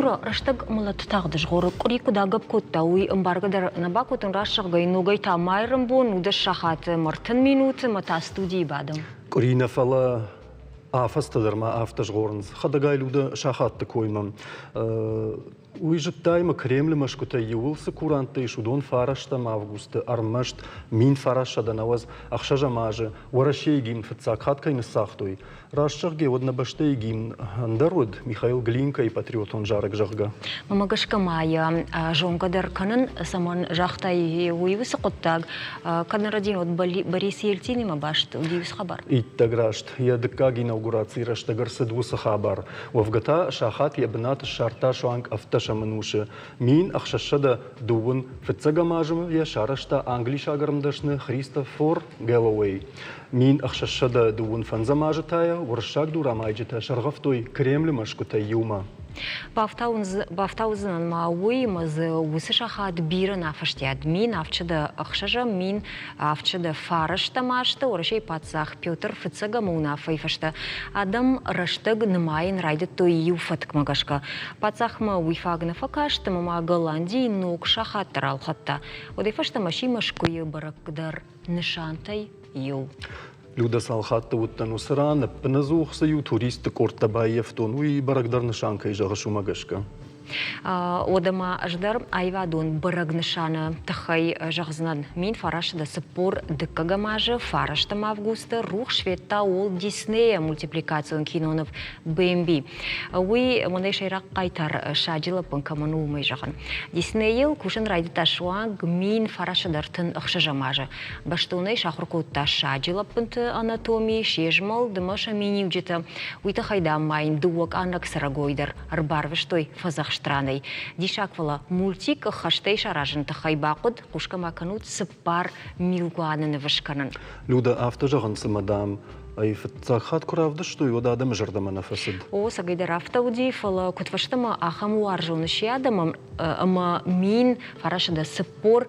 Юра, рӕстӕг мӕлӕт тагъд згъоры. Къуыри куыд агӕпп кодта, уый ӕмбаргӕ дӕр нӕ бакодтон. Раст зӕгъгӕй, ногӕй та майрӕмбон, 19 сахаты ӕмӕ 30 минуты ӕмӕ та студийы бадӕм. Къуыри нӕ, фӕлӕ афӕдзтӕ дӕр ма афтӕ згъорынц. Хӕдӕгай Людӕ сахатты коймӕ. Уый зыдтай ӕмӕ Кремлы мӕсгуытӕй иууыл цы куранттӕ ис, уыдон фарӕстӕм августы ӕрмӕст 1996 азы Уӕрӕсейы гимн фыццаг хатт кӕй ныццагътой. Раст зӕгъгӕ, уӕд нӕ бӕстӕйы гимн ӕндӕр уыд, Михаил Глинкайы патриотон зарӕг, зӕгъгӕ. Мӕнмӕ гӕсгӕ ма йӕ зонгӕ дӕр кӕнын, цӕмӕн загътай уый уыцы хъуыддаг, кӕд нӕ рӕдийын, уӕд Борис Ельцинимӕ баст уыди уыцы хабар? Иттӕг раст. Йӕ дыккаг инаугурацийы рӕстӕг ӕрцыд уыцы хабар. Уӕвгӕ та сахат йӕ бынат ссардта суанг ӕвддӕсӕм ӕнусы. 1620 фыццӕгӕм азы йӕ сарӕзта англисаг ӕрмдӕсны Христофор Гэллоуэй. 1625 азы та йӕ уырыссаг дурамайджытӕ сӕргъӕвтой Кремлы мӕсгуытӕй иумӕ. Бафтаудзынӕн ма уый, ӕмӕ дзы уыцы сахат бирӕ нӕ фӕстиат. 1706 1709 азты Уӕрӕсейы паддзах Петр Фыццӕгӕмы уынаффӕйы фӕстӕ адӕм рӕстӕг нымайын райдыдтой иу фӕткмӕ гӕсгӕ. Паддзахмӕ уый фаг нӕ фӕкаст ӕмӕ ма Голландийы ног сахат дӕр ӕлхӕдта. Уӕдӕй фӕстӕмӕ сси Мӕскуыйы бӕрӕгдӕр нысантӕй иу. Людӕ цал хатты уыдтӕн уыцы ран, ӕппынӕдзух дзы иу туристты къордтӕ баййӕфтон, уый бӕрӕгдӕр нысан кӕй зӕгъыс, уымӕ гӕсгӕ. Уӕдӕ ма ӕз дӕр аивадон бӕрӕг нысаны тыххӕй зӕгъдзынӕн. 1940 дыккӕгӕм азы фарӕстӕм августы рухс федта Уолт Диснейы мультипликацион киноныв «Бэмби». Уый мӕнӕй сӕйраг хъайтар саджы лӕппын кӕмӕн у, уымӕй зӕгъын. Диснейыл кусын райдыдта суанг 1936 азы. Бӕстонӕй сахуыр кодта саджы лӕппынты анатоми, се змӕлд ӕмӕ сӕ миниуджытӕ. Уый тыххӕй, дам, ма йын дыууӕ къаннӕг цӕрӕгой дӕр ӕрбарвыстой фӕдзӕхст ранӕй. Диссаг, фӕлӕ мультик хӕстӕй саразыны тыххӕй бахъуыд, хъусгӕ ма кӕнут, цыппар милуаны ныв скӕнын. Людӕ, афтӕ зӕгъынц, ӕмӕ, дам, ӕй фыццаг хатт куы равдыстой, уӕд адӕмы зӕрдӕмӕ нӕ фӕцыд. О, цӕгӕйдӕр афтӕ уыди, фӕлӕ куыдфӕстӕмӕ ахӕм уарзон сси адӕмӕн ӕмӕ 1940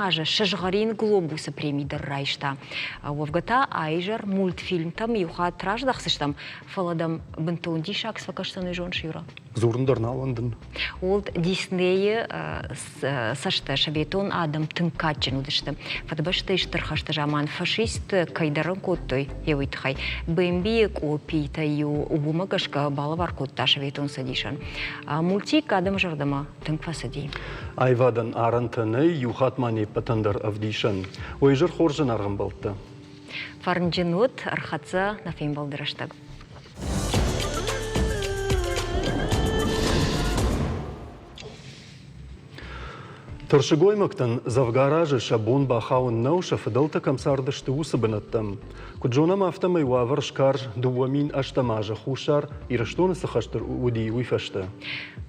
азы сызгъӕрин глобусы преми дӕр райста. Уӕвгӕ та аизӕр мультфильмтӕм иу хатт раздӕхдзыстӕм, фӕлӕ дӕм бынтон диссаг цы фӕкӕсдзӕн, уый зоныс, Юра? Дзурын дӕр нал уӕндын. Уолт Диснейы цӕсты советон адӕм тынг кадджын уыдысты. Фыдыбӕстӕйы Стыр хӕсты заман фашистты кӕй дӕрӕн кодтой, йе уый тыххӕй. Бэмбийы къопитӕ-иу уымӕ гӕсгӕ балӕвар кодта Советон Цӕдисӕн. Мультик адӕмы зӕрдӕмӕ тынг фӕцыди. Аивадӕн арӕнтӕ нӕй, иу хатт ма не ппӕтӕн дӕр ӕвдисӕн. Уый изӕр хорз зынаргъ ӕмбӕлттӕ. Фӕрнджын уыд, ӕрхӕццӕ нӕ фембӕлды рӕстӕг. Тырсыгоймӕгтӕн дзӕвгар азы сӕ бон бахауын нӕу, сӕ фыдӕлтӕ кӕм цардысты, уыцы бынӕттӕм. Куыд зонӕм, афтӕмӕй уавӕр скарз 2008 азы Хуссар Ирыстоны цы хӕст уыди, уый фӕстӕ.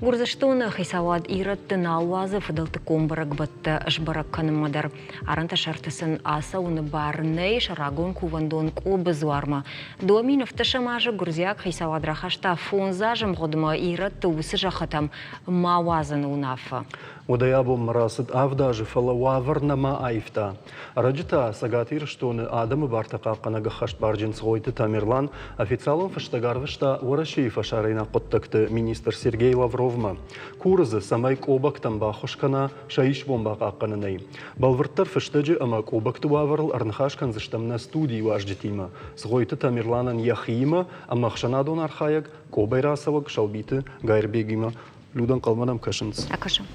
Гуырдзыстоны хицауад ирӕтты нал уадзы фыдӕлтыккон бӕрӕгбӕттӕ сбӕрӕг кӕнынмӕ дӕр. Арӕнты сӕрты сын ацӕуыны бар нӕй сӕ рагон кувӕндон Къобы дзуармӕ. 2017 азы гуырдзиаг хицауад рахаста фондз азы мгъуыдмӕ ирӕтты уыцы зӕххытӕм ма уадзыны уынаффӕ. Уӕдӕй абонмӕ рацыд авд азы, фӕлӕ уавӕр нӕма аивта. Ӕрӕджы та Цӕгат Ирыстоны адӕмы бартӕ хъахъхъӕнӕг ӕххӕстбарджын Цгъойты Тамерлан официалон фыстӕг арвыста Уӕрӕсейы фӕсарӕйнаг хъуыддӕгты министр Сергей Лавровмӕ. Куры дзы, цӕмӕй къобӕгтӕн баххуыс кӕна сӕ исбон бахъахъхъӕнынӕй. Бӕлвырддӕр фыстӕджы ӕмӕ къобӕгты уавӕрыл ӕрныхас кӕндзыстӕм нӕ студийы уазджытимӕ Цгъойты Тамерланӕн йӕхиимӕ ӕмӕ ӕхсӕнадон архайӕг Къобӕй рацӕуӕг Сӕлбиты Гайырбегимӕ. Людӕ ӕнхъӕлмӕ нӕм кӕсынц. Акӕсӕм.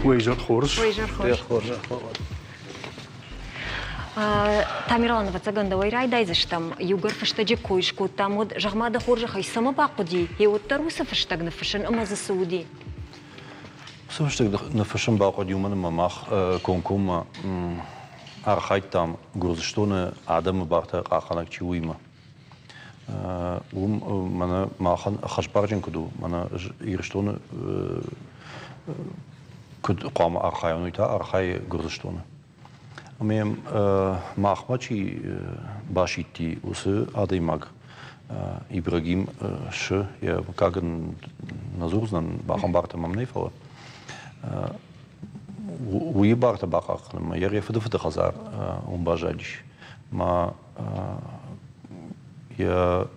Уӕ изӕр хорз. Уӕ изӕр хорз. Тамерлан, ӕвӕццӕгӕн, дӕуӕй райдайдзыстӕм. Иугӕр фыстӕджы кой скодтам, уӕд, зӕгъ-ма, дӕ хорзӕхӕй, цӕмӕ бахъуыди, йе уӕддӕр уыцы фыстӕг ныффыссын ӕмӕ дзы цы уыди? Уыцы фыстӕг ныффыссын бахъуыди, уымӕн ӕмӕ мах комкоммӕ архайдтам Гуырдзыстоны адӕмы бартӕ хъахъхъӕнӕг чи у, уыимӕ. Уым мӕнӕ махӕн ӕххӕстбарджын куыд у, мӕнӕ Ирыстоны куыд хъуамӕ архайон, уый та архайы Гуырдзыстоны. Ӕмӕ йӕм махмӕ чи басидти, уыцы адӕймаг Ибрагим сы, йӕ мыггаг ын нӕ дзурдзынӕн, бахамбартӕ мӕм нӕй, фӕлӕ. Уыйы бартӕ бахъахъхъӕнынмӕ йӕ фыдыфыды хӕдзар уым баззадис. Ма йӕ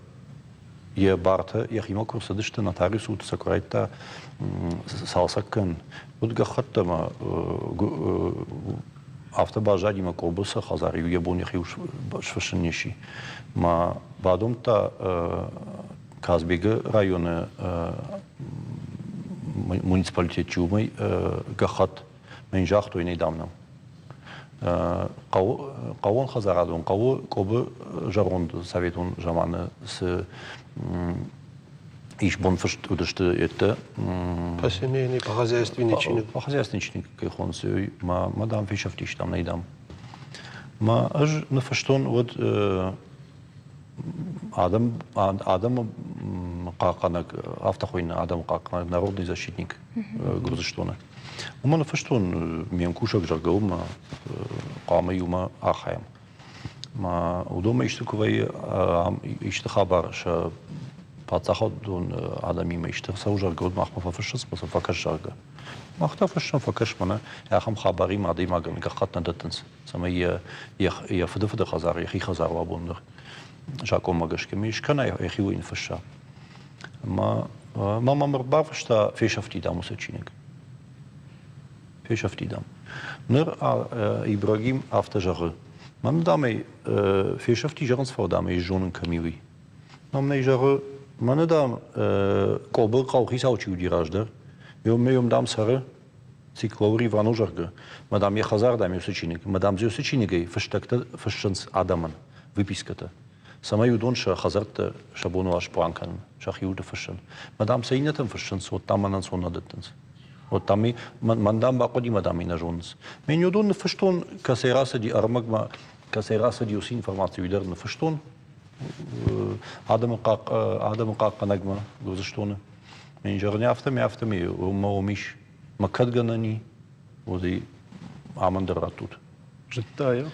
йӕ бартӕ йӕхимӕ куы рцыдысты, нотариус уд сӕ куы райдыдта цалцӕг кӕнын, уӕд гӕххӕтт ӕмӕ афтӕ баззади мӕ Къобосы хӕдзар иу йӕ бон йӕхи сфыссын не сси. Ма бадомдта Казбегы районы муниципалитет чи уымӕй гӕххӕтт. Мӕ йын загътой, нӕ дам нӕм. Хъӕууон хӕдзарадон хъӕуы Къобы зӕронд советон заманы цы исбон фыст уыдысты еттӕ. По семейный, по хозяйственный чиныг. По хозяйственный чиныг кӕй хонынц, ма, ма дам фесӕфтис, дам, нӕй дам. Ма ӕз ныффыстон уӕд адӕм, адӕмы хъахъхъӕнӕг, афтӕ хуыйны адӕмы хъахъхъӕнӕг, народный защитник Гуырдзыстоны. Уымӕ ныффыстон ме мкусӕг, зӕгъгӕ, уымӕ хъуамӕ иумӕ архайӕм. Ма уыдонмӕ исты куы вӕййы, исты хабар сӕ паддзахадон адӕмимӕ исты ӕрцӕуы, зӕгъгӕ, уӕд махмӕ фӕфыссынц, ӕмӕ сын фӕкӕс, зӕгъгӕ. Мах та фыссӕм, фӕкӕс, мӕнӕ ахӕм хабаримӕ адӕймагӕн гӕххӕтт нӕ дӕттынц, цӕмӕй йӕ йӕ фыдыфыды хӕдзар, йӕхи хӕдзар уа абон дӕр. Закъонмӕ гӕсгӕ ме скӕна, йӕхи уый ныффысса. Ӕмӕ мӕ мӕм ӕрбафыста, фесӕфти, дам, уыцы чиныг. Фесӕфти, дам. Ныр Ибрагим афтӕ зӕгъы, мӕн, дам, ӕй фесӕфти, зӕгъынц, фӕлӕ, дам, ӕй зонын кӕм и, уый. Мӕм нӕй зӕгъы, мӕнӕ, дам, Къобы хъӕухицау чи уыди раздӕр, ме йом, дам, цӕры, Циклаур Ивано, зӕгъгӕ, мӕ, дам, йӕ хӕдзар, дам, уыцы чиныг, мӕ, дам, дзы уыцы чиныгӕй фыстӕгтӕ фыссынц адӕмӕн, выпискӕтӕ. Цӕмӕй уыдон сӕ хӕдзӕртты сӕ бон уа спълан кӕнын, сӕхи уды фыссын. Мӕ, дам, сӕ иннӕтӕн фыссынц, уӕд, дам, мӕнӕн ӕнцон нӕ дӕттынц. Уӕд, дам, мӕн, дам, бахъуыди, мӕ, дам, нӕ зонынц. Мен уыдон ныффыстон, кӕцӕй рацыди ӕрмӕгмӕ, кӕцӕй рацыди уыцы информаци, уый дӕр ныффыстон адӕмы адӕмы хъахъхъӕнӕгмӕ Гуырдзыстоны. Мен зӕгъын, афтӕ афтӕ уымӕ уым ис, мӕ кӕд гӕнӕн и, уӕд ӕй амӕн дӕр раттут. Зыдта йӕ?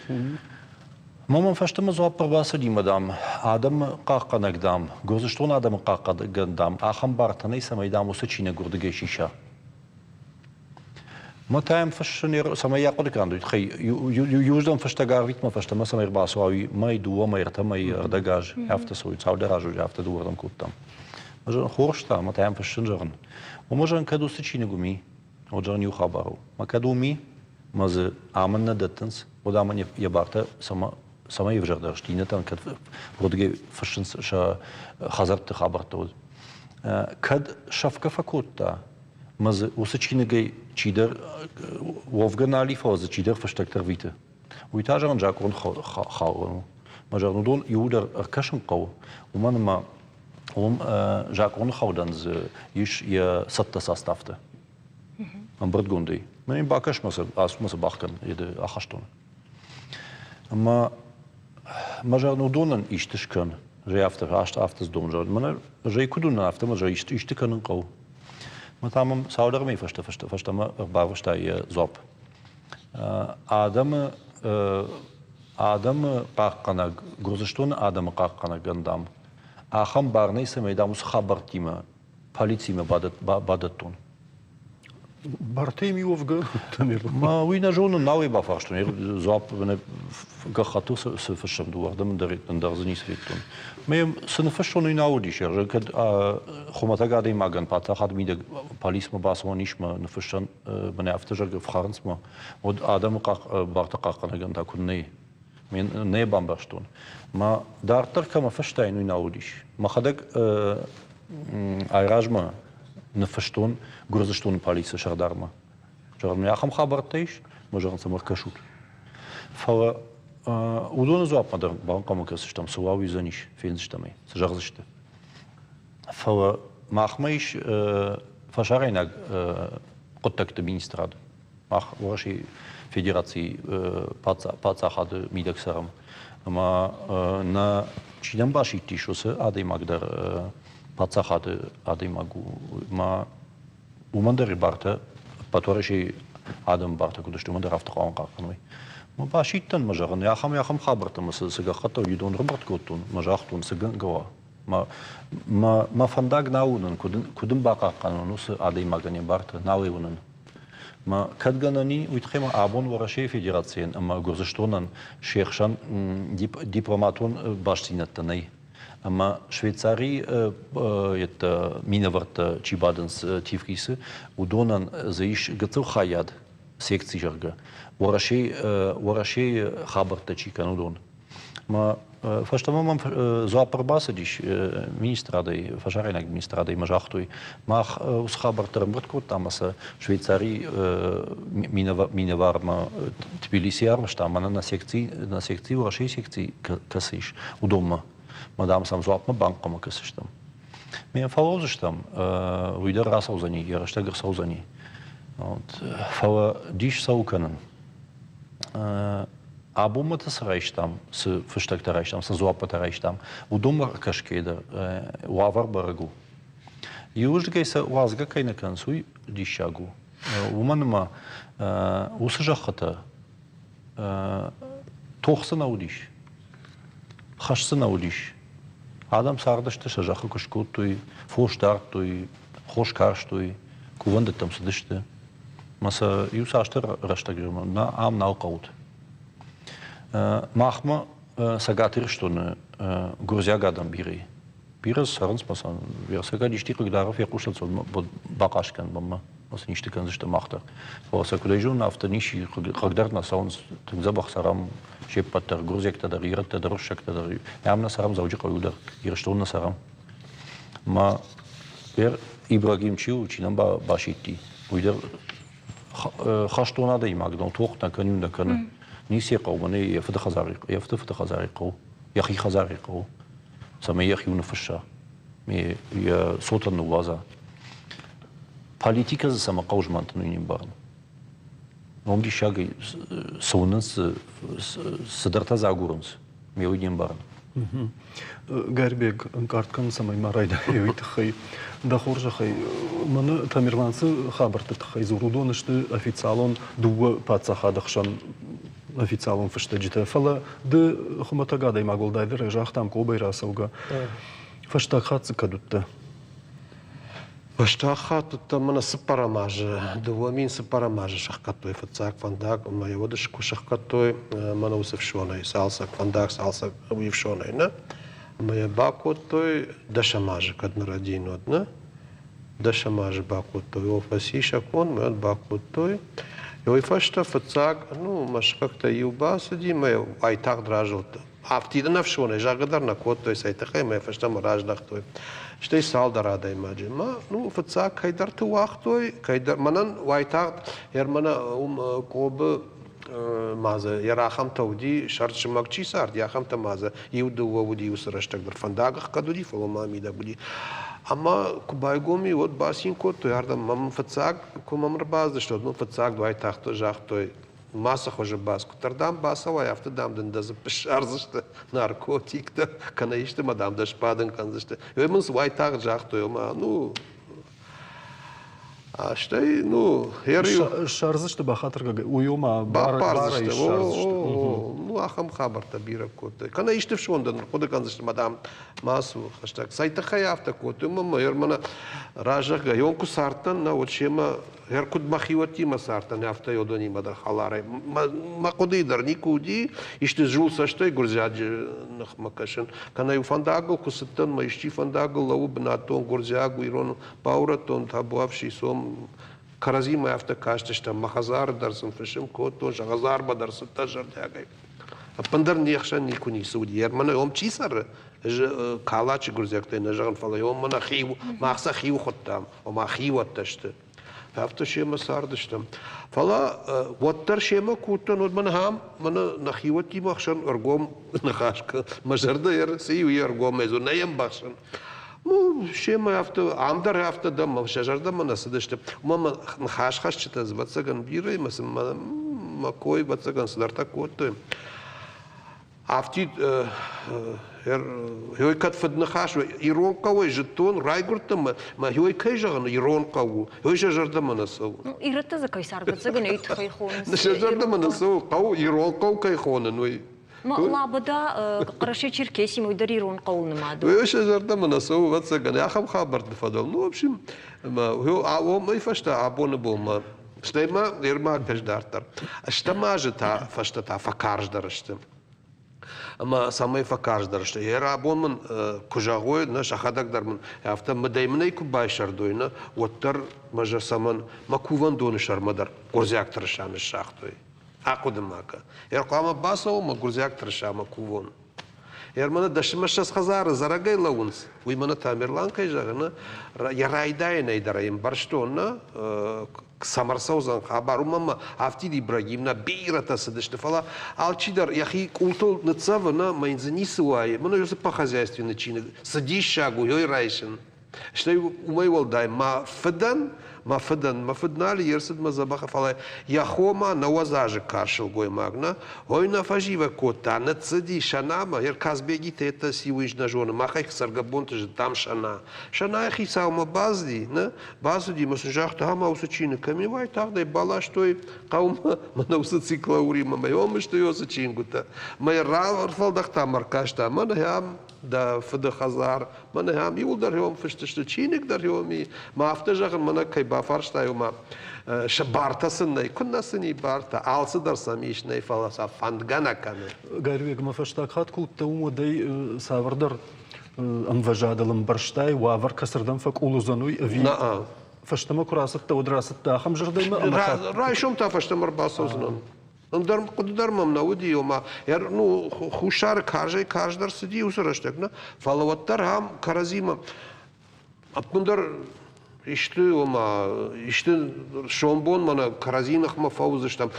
Ма мӕм фӕстӕмӕ дзуапп ӕрбацыди, мадам, адӕмы хъахъхъӕнӕг, дам, Гуырдзыстоны адӕмы хъахъхъӕнӕг, дам, ахӕм бартӕ нӕй, цӕмӕй, дам, уыцы чиныг уырдыгӕй сиса. Мӕ та йӕм фыссын, цӕмӕй йӕ хъуыды кӕнын, уый тыххӕй иуыздӕм фыстӕг арвитмӕ фӕстӕмӕ цӕмӕй ӕрбацӕуа, уый мӕй, дыууӕ мӕй, ӕртӕ мӕй, ӕрдӕг аз, афтӕ цӕуы, цалдӕр азы афтӕ дыууӕрдӕм кодтам. Ӕз хорз та, мӕ та йӕм фыссын зӕгъын. Уымӕ зӕгъын, кӕд уыцы чиныг уым и, уӕд зӕгъын иу хабар у. Мӕ кӕд уым и, мӕ дзы амын нӕ дӕттынц, уӕд амын йӕ бартӕ цӕмӕй ӕвзӕрдӕр сты, иннӕтӕн кӕд уырдыгӕй фыссынц сӕ хӕдзӕртты хабӕрттӕ, уӕд. Кӕд сӕфгӕ фӕкодта, мӕ дзы уыцы чиныгӕй чидӕр уӕвгӕ нал и, фӕлӕ дзы чидӕр фыстӕгтӕ рвиты. Уый та, зӕгъын, закъон халын у. Мӕ зӕгъын, уыдон иуылдӕр ӕркӕсын хъӕуы, уымӕн ӕмӕ уым закъоны хӕлдӕн дзы ис йӕ цӕттӕ составтӕ ӕмбырдгондӕй. Мӕ йын бакӕс мӕ цы, ацу мӕ цы бахкӕн ахӕстоны. Ӕмӕ мӕ зӕгъын, уыдонӕн исты скӕн. Зӕй афтӕ, раст афтӕ сдом, зӕгъын. Мӕнӕ зӕй куыд уынын, афтӕ мӕ зӕй исты кӕнын хъӕуы. Мӕ та мӕм цалдӕр мӕйы фӕстӕ фӕстӕмӕ ӕрбарвыста йӕ дзуапп. Адӕмы адӕмы хъахъхъӕнӕг, Гуырдзыстоны адӕмы хъахъхъӕнӕгӕн, дам, ахӕм бар нӕй, цӕмӕй, дам, уыцы хабӕрттимӕ полицимӕ бадӕттон. Бартӕй ми уӕвгӕ, Ма уый нӕ зонын, нал ӕй бафарстон. Дзуапп гӕххӕттыл цы фыссӕм, дыууӕрдӕм ӕндӕр дзы ницы федтон. Мӕ йӕм цы ныффыссон, уый нал уыдис. Кӕд хуымӕтӕг адӕймагӕн паддзахады мидӕг полицмӕ бацӕуӕн ис мӕ ныффыссӕн, мӕнӕ афтӕ зӕгъгӕ, фхӕрынц мӕ, уӕд адӕмы бартӕ хъахъхъӕнӕгӕн та куыд нӕй? Нӕ бамбӕрстон. Мӕ дарддӕр кӕмӕ фыстаин, уый нал уыдис. Мӕхӕдӕг айразмӕ ныффыстон Гуырдзыстоны полицийы сӕрдармӕ. Зӕгъын, ахӕм хабӕрттӕ ис, мӕ зӕгъын, цӕмӕ кӕсут. Фӕлӕ уыдоны дзуапмӕ дӕр банхъӕлмӕ кӕсдзыстӕм, цы уа, уыдзӕнис, фендзыстӕм ӕй, цы зӕгъдзысты. Фӕлӕ махмӕ ис фӕсарӕйнаг хъуыддӕгты министрад. Мах Уӕрӕсейы Федерацийы паддзахады мидӕг цӕрӕм. Ӕмӕ нӕ чи нӕм басидтис, уыцы адӕймаг дӕр паддзахады адӕймаг у. Ӕмӕ уымӕн дӕр бартӕ, ӕппӕт Уӕрӕсейы адӕмы бартӕ куыд сты, уымӕн дӕр афтӕ хъуамӕ хъахъхъӕной. Мӕ басидтӕн, мӕ зӕгъын, ахӕм ахӕм хабӕрттӕ мӕ цы гӕххӕттӕ уыдон ӕрӕмбырд кодтон, мӕ загътон, цы гӕнгӕ уа. Мӕ, мӕ фӕндаг нал уынын, куыд ын бахъахъхъӕнон уыцы адӕймагӕн йӕ бартӕ, нал ӕй уынын. Ма кӕд гӕнӕн и, уый тыххӕй ма абон Уӕрӕсейы Федерацийӕн ӕмӕ Гуырдзыстонӕн се хсӕн дипломатон бастдзинӕдтӕ нӕй. Ӕмӕ Швейцарийы минӕвӕрттӕ чи бадынц Тифлисы, уыдонӕн дзы ис гыццыл хайад, секци, зӕгъгӕ, Уӕрӕсейы хабӕрттӕ чи кӕны, уыдон. Мӕ фӕстӕмӕ мӕм дзуапп ӕрбацыдис министрадӕй, фӕсарӕйнаг министрадӕй мӕ загътой, мах уыцы хабӕрттӕ ӕрӕмбырд кодтам ӕмӕ сӕ Швейцарийы минӕвармӕ Тбилиси арвыстам, мӕнӕ нӕ секци, нӕ секци Уӕрӕсейы секци кӕцы ис, уыдонмӕ. Мӕ дам сӕм дзуаппмӕ банхъӕлмӕ кӕсдзыстӕм. Ме фӕлӕудзыстӕм, уый дӕр рацӕудзӕни, йӕ рӕстӕг ӕрцӕудзӕни. Фӕлӕ дис цӕуы кӕнын. Абонмӕ та цы райстам, цы фыстӕгтӕ райстам, цы дзуаппытӕ райстам, уыдонмӕ ӕркӕсгӕйӕ дӕр уавӕр бӕрӕг у. Иуырдыгӕй сӕ уадзгӕ кӕй нӕ кӕнынц, уый диссаг у. Уымӕн ӕмӕ уыцы зӕххытӕ тох цы нӕ уыдис, хӕст цы нӕ уыдис. Адӕм цардысты, сӕ зӕххы куыст кодтой, фос дардтой, хос карстой, кувӕндӕттӕм цыдысты. Мӕ сӕ иу цасдӕр рӕстӕг нӕ ам нал хъӕуыд. Махмӕ Цӕгат Ирыстоны гуырдзиаг адӕм бирӕ и. Бирӕ цӕрынц ма сӕ ӕцӕгад исти хъыгдары фехъусынц, уӕд бахъаст кӕн мӕнмӕ. Сын исты кӕндзысты мах дӕр. Фӕлӕ сӕ куыдӕй зонын, афтӕ ничи хъыгдард нӕ цӕуынц, тынг дзӕбӕх цӕрӕм се ппӕт дӕр, гуырдзиӕгтӕ дӕр, ирӕттӕ дӕр, уырыссӕгтӕ дӕр. Ам нӕ цӕрӕм Дзӕуджыхъӕуы дӕр, Ирыстоны нӕ цӕрӕм. Ма Ибрагим чи у, чи нӕм басидти, уый дӕр хӕстон адӕймаг дӕн, тох нӕ кӕны, нӕ кӕны. Ницы йӕ хъӕуы, мӕнӕ йӕ фыды хӕдзары, йӕ фыды фыды хӕдзары хъӕуы, йӕхи хӕдзары хъӕуы, цӕмӕй йӕхи ныффысса, йӕ цотӕн ныууадза. Политикӕ дзы цӕмӕ хъӕуы змӕнтын, уый не мбарын. Ном диссагӕй цы уынынц, цыдӕртӕ дзы агурынц. Ме уый не мбарын. Гӕрбег, ӕнкъард кӕнын, цӕмӕй ма райдайай, уый тыххӕй. Дӕ хорзӕхӕй, мӕнӕ Тамерлан цы хабӕртты тыххӕй дзуры, уыдон сты официалон дыууӕ паддзахады хсӕн официалон фыстӕджытӕ. Фӕлӕ ды хуымӕтӕг адӕймаг уӕлдайдӕр загътам Къобӕй рацӕугӕ. Фӕстаг хатт дзы кӕд уыдтӕ? Фӕстаг хатт уыдтӕн мӕнӕ цыппӕрӕм азы, 2004 азы сӕхгӕдтой фыццаг фӕндаг ӕмӕ йӕ уӕд куы сӕхгӕдтой мӕнӕ уыцы ӕфсонӕй, цалцӕг фӕндаг цалцӕг уый ӕфсонӕй, нӕ? Ӕмӕ йӕ бакодтой дӕсӕм азы, кӕд ныр один уӕд, нӕ? Дӕсӕм азы бакодтой, о, фӕци сӕ кон, уӕд бакодтой. Уый фӕстӕ фыццаг, ну, мӕ сыхӕгтӕй иу бацыди мӕ уайтагъд разылдтӕн. Афтидын ӕфсонӕй зӕгъгӕ дӕр нӕ кодтой, цӕй тыххӕй мӕ фӕстӕмӕ раздӕхтой. Стӕй цалдӕр адӕймаджы. Мӕ, ну, фыццаг кӕйдӕрты уагътой, кӕйдӕр мӕнӕн уайтагъд Ермана уым Къобы ма дзы йӕ рахӕмтӕ уыди, сӕрд-зымӕг чи царди, ахӕмтӕ ма дзы иу-дыууӕ уыди уыцы рӕстӕг дӕр. Фӕндаг ӕхгӕд уыди, фӕлӕ ма мидӕг уыди. Ӕмӕ куы байгом и, уӕд бацин кодтой ардӕм. Мӕм фыццаг, куы мӕм ӕрбацыдысты, уӕд мын фыццаг уайтагъд загътой, мацы хуызы бац, куыддӕр дам бацӕуай, афтӕ дам дын дӕ дзыппы ссардзысты наркотиктӕ, кӕнӕ исты ма дам дӕ сбадын кӕндзысты. Уый мын уайтагъд загътой, ома, ну, стӕй, ну, Ссардзысты бахатыргӕгӕ, уый ома барӕй ссардзысты. Ну, ахӕм хабӕрттӕ бирӕ кодтой. Кӕнӕ исты фсон дын хъуыды кӕндзысты, ма дам, ма цу хӕстӕг. Цӕй тыххӕй афтӕ кодтой, мӕ мӕ разӕггӕ, йон куы цардтӕн, нӕ, уӕд семӕ Гъер куыд мӕхиуӕттимӕ цардтӕн, афтӕ уыдонимӕ дӕр хӕларӕй. Мӕ хъуыдыйы дӕр никуы уыди, исты зул цӕстӕй гуырдзиаджы ныхмӕ кӕсын. Кӕнӕ-иу фӕндагыл куы цыдтӕн, мӕ исчи фӕндагыл лӕууы бынӕттон гуырдзиаг, ирон баурӕдтон, табуафси, сом. Кӕрӕдзимӕ афтӕ кастыстӕм, мӕ хӕдзары дӕр сын фысым кодтон, сӕ хӕдзармӕ дӕр цыдтӕн зӕрдиагӕй. Ӕппындӕр не хсӕн никуы ницы уыди. Мӕнӕ уым чи цӕры, Калачы гуырдзиӕгтӕй нӕ зӕгъын, фӕлӕ уым мӕнӕ хиу, мах сӕ хиу хуыдтам, ома хиуӕттӕ сты. Афтӕ семӕ цардыстӕм. Фӕлӕ уӕддӕр семӕ куы уыдтӕн, уӕд мӕнӕ ам, мӕнӕ нӕхиуӕттимӕ ӕхсӕн ӕргом ныхас мӕ зӕрдӕ цы иу ӕргомӕй дзуры, нӕ йӕ ӕмбӕхсын. Ну, семӕ афтӕ, ам дӕр афтӕ дӕ, сӕ зӕрдӕмӕ нӕ цыдысты. Уымӕ мӕ ныхасхӕсджытӕ, ӕвӕццӕгӕн, бирӕ, ӕмӕ сын мӕ кой, ӕвӕццӕгӕн, цыдӕртӕ кодтой. Афтид ой кӕд фыдныхас ирон хъӕуӕй зыдтон, райгуырдтӕн мӕ ой кӕй зӕгъын, ирон хъӕу у, ой сӕ зӕрдӕмӕ нӕ цӕуы. Ну, ирӕттӕ дзы кӕй цард, ӕвӕццӕгӕн, ой тыххӕй хонынц. Сӕ зӕрдӕмӕ нӕ цӕуы, хъӕу ирон хъӕу кӕй хонын, уый. Лабыда Хъӕрӕсе-Черкесимӕ уый дӕр ирон хъӕуыл нымад у. Уый сӕ зӕрдӕмӕ нӕ цӕуы, ӕвӕццӕгӕн, ахӕм хабӕртты фӕдыл. Ну, в общем, уымӕй фӕстӕ абоны бонмӕ. Стӕй ма Ермак дарддӕр. Стӕм азы та фӕстӕ та фӕкарздӕр сты. Ӕмӕ цӕмӕй фӕкарздӕр сты. Йӕ рабон мын куы зӕгъой, нӕ сӕхӕдӕг дӕр мын афтӕ мыдӕй мын ӕй куы байсӕрдой, нӕ, уӕддӕр мӕ цӕмӕн мӕ кувӕндоны сӕрмӕ дӕр гуырдзиаг тырыса ныссагътой. Ахъуыды ма кӕ. Ӕрхъуамӕ бацӕуон мӕ гуырдзиаг тырысамӕ кувон. Ерманы дӕсмӕ хӕдзары зарӕгӕй лӕууынц, уый мӕнӕ Тамерлан кӕй зӕгъы, нӕ, йӕ райдайӕнӕй дӕр ӕй ӕмбӕрстон, нӕ, цӕмӕ ӕрцӕудзӕн хабар, уымӕн ӕмӕ афтид Ибрагим нӕ бирӕтӕ цыдысты, фӕлӕ алчидӕр йӕхи къултыл ныццӕвы, нӕ, мӕ йын дзы ницы уайы, мӕнӕ уыцы по хозяйственный чиныг, цы диссаг у, йой райсын. Стӕй уымӕй уӕлдай мӕ фыдӕн, мӕ фыдӕн, мӕ фыд нал йе рцыдмӕ дзӕбӕх, фӕлӕ йӕ хо ма 90 азы кар сылгоймаг нӕ, ой нӕ фӕзивӕг кодта, ныццыди Сӕнамӕ, йе Казбеги теттӕ циу ис нӕ зоны, махӕй цӕргӕбонты зыдтам Сӕна. Сӕнайы хицаумӕ бацыди, нӕ, бацыди мӕ сын загъта, ӕмӕ уыцы чиныг кӕм и, уайтагъд ӕй баластой хъӕумӕ, мӕнӕ уыцы циклауримӕ, мӕ йом сты уыцы чингуытӕ. Мӕ рафӕлдӕхта мӕ ӕркаста, мӕнӕ ам дӕ фыды хӕдзар, мӕнӕ ам иуылдӕр хиуӕм фыст сты, чиныг дӕр хиуӕм и. Ма афтӕ зӕгъын, мӕнӕ кӕй бафарстай, ома сӕ бартӕ сын нӕй. Куыннӕ сын и бартӕ, алцыдӕр сӕм ис, нӕй, фӕлӕ сӕ фӕндгӕ нӕ кӕны. Гарвег, мӕ фӕстаг хатт куы уыдтӕ, уым уӕдӕй цавӕрдӕр ӕмвӕзадыл ӕмбӕрстай, уавӕр кӕцырдӕм фӕкъул уыдзӕн, уый ӕви фӕстӕмӕ куы рацыдтӕ, уӕд рацыдтӕ ахӕм зӕрдӕимӕ ӕмӕ Райсом та фӕстӕмӕ ӕрбацӕудзынӕн. Ӕндӕр хъуыды дӕр мӕм нӕ уыди, ома ну, хуссары карзӕй-карздӕр цыди уыцы рӕстӕг, нӕ, фӕлӕ уӕддӕр ам кӕрӕдзимӕ ӕппындӕр исты, ома, исты сомбон мӕнӕ кӕрӕдзи ныхмӕ фӕуыдзыстӕм.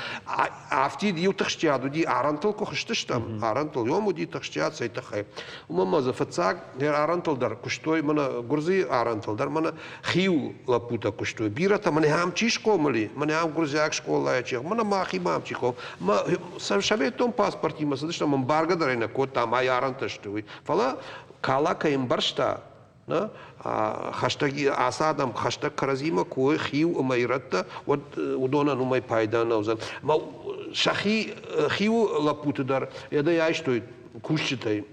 Афтид иу тыхстиад уыди, арӕнтыл куы хызтыстӕм, арӕнтыл, йом уыди тыхстиад цӕй тыххӕй. Уымӕн ма дзы фыццаг арӕнтыл дӕр куыстой, мӕнӕ Гуырдзыйы арӕнтыл дӕр мӕнӕ хиу лӕппутӕ куыстой. Бирӕтӕ мӕнӕ ам чи схъомыл и, мӕнӕ ам гуырдзиаг скъолайы чи, мӕнӕ махимӕ ам чи хъомыл. Мӕ советон паспортимӕ цыдыстӕм, ӕмбаргӕ дӕр ӕй нӕ кодтам, ай арӕнтӕ сты, уый. Фӕлӕ Кала кӕй ӕмбӕрста, нӕ, хӕстӕг ацы адӕм хӕстӕг кӕрӕдзимӕ куы уой, хиу ӕмӕ ирӕттӕ, уӕд уыдонӕн уымӕй пайда нӕ уыдзӕн. Мӕ сӕхи хиу лӕппуты дӕр едӕй айстой кусджытӕй.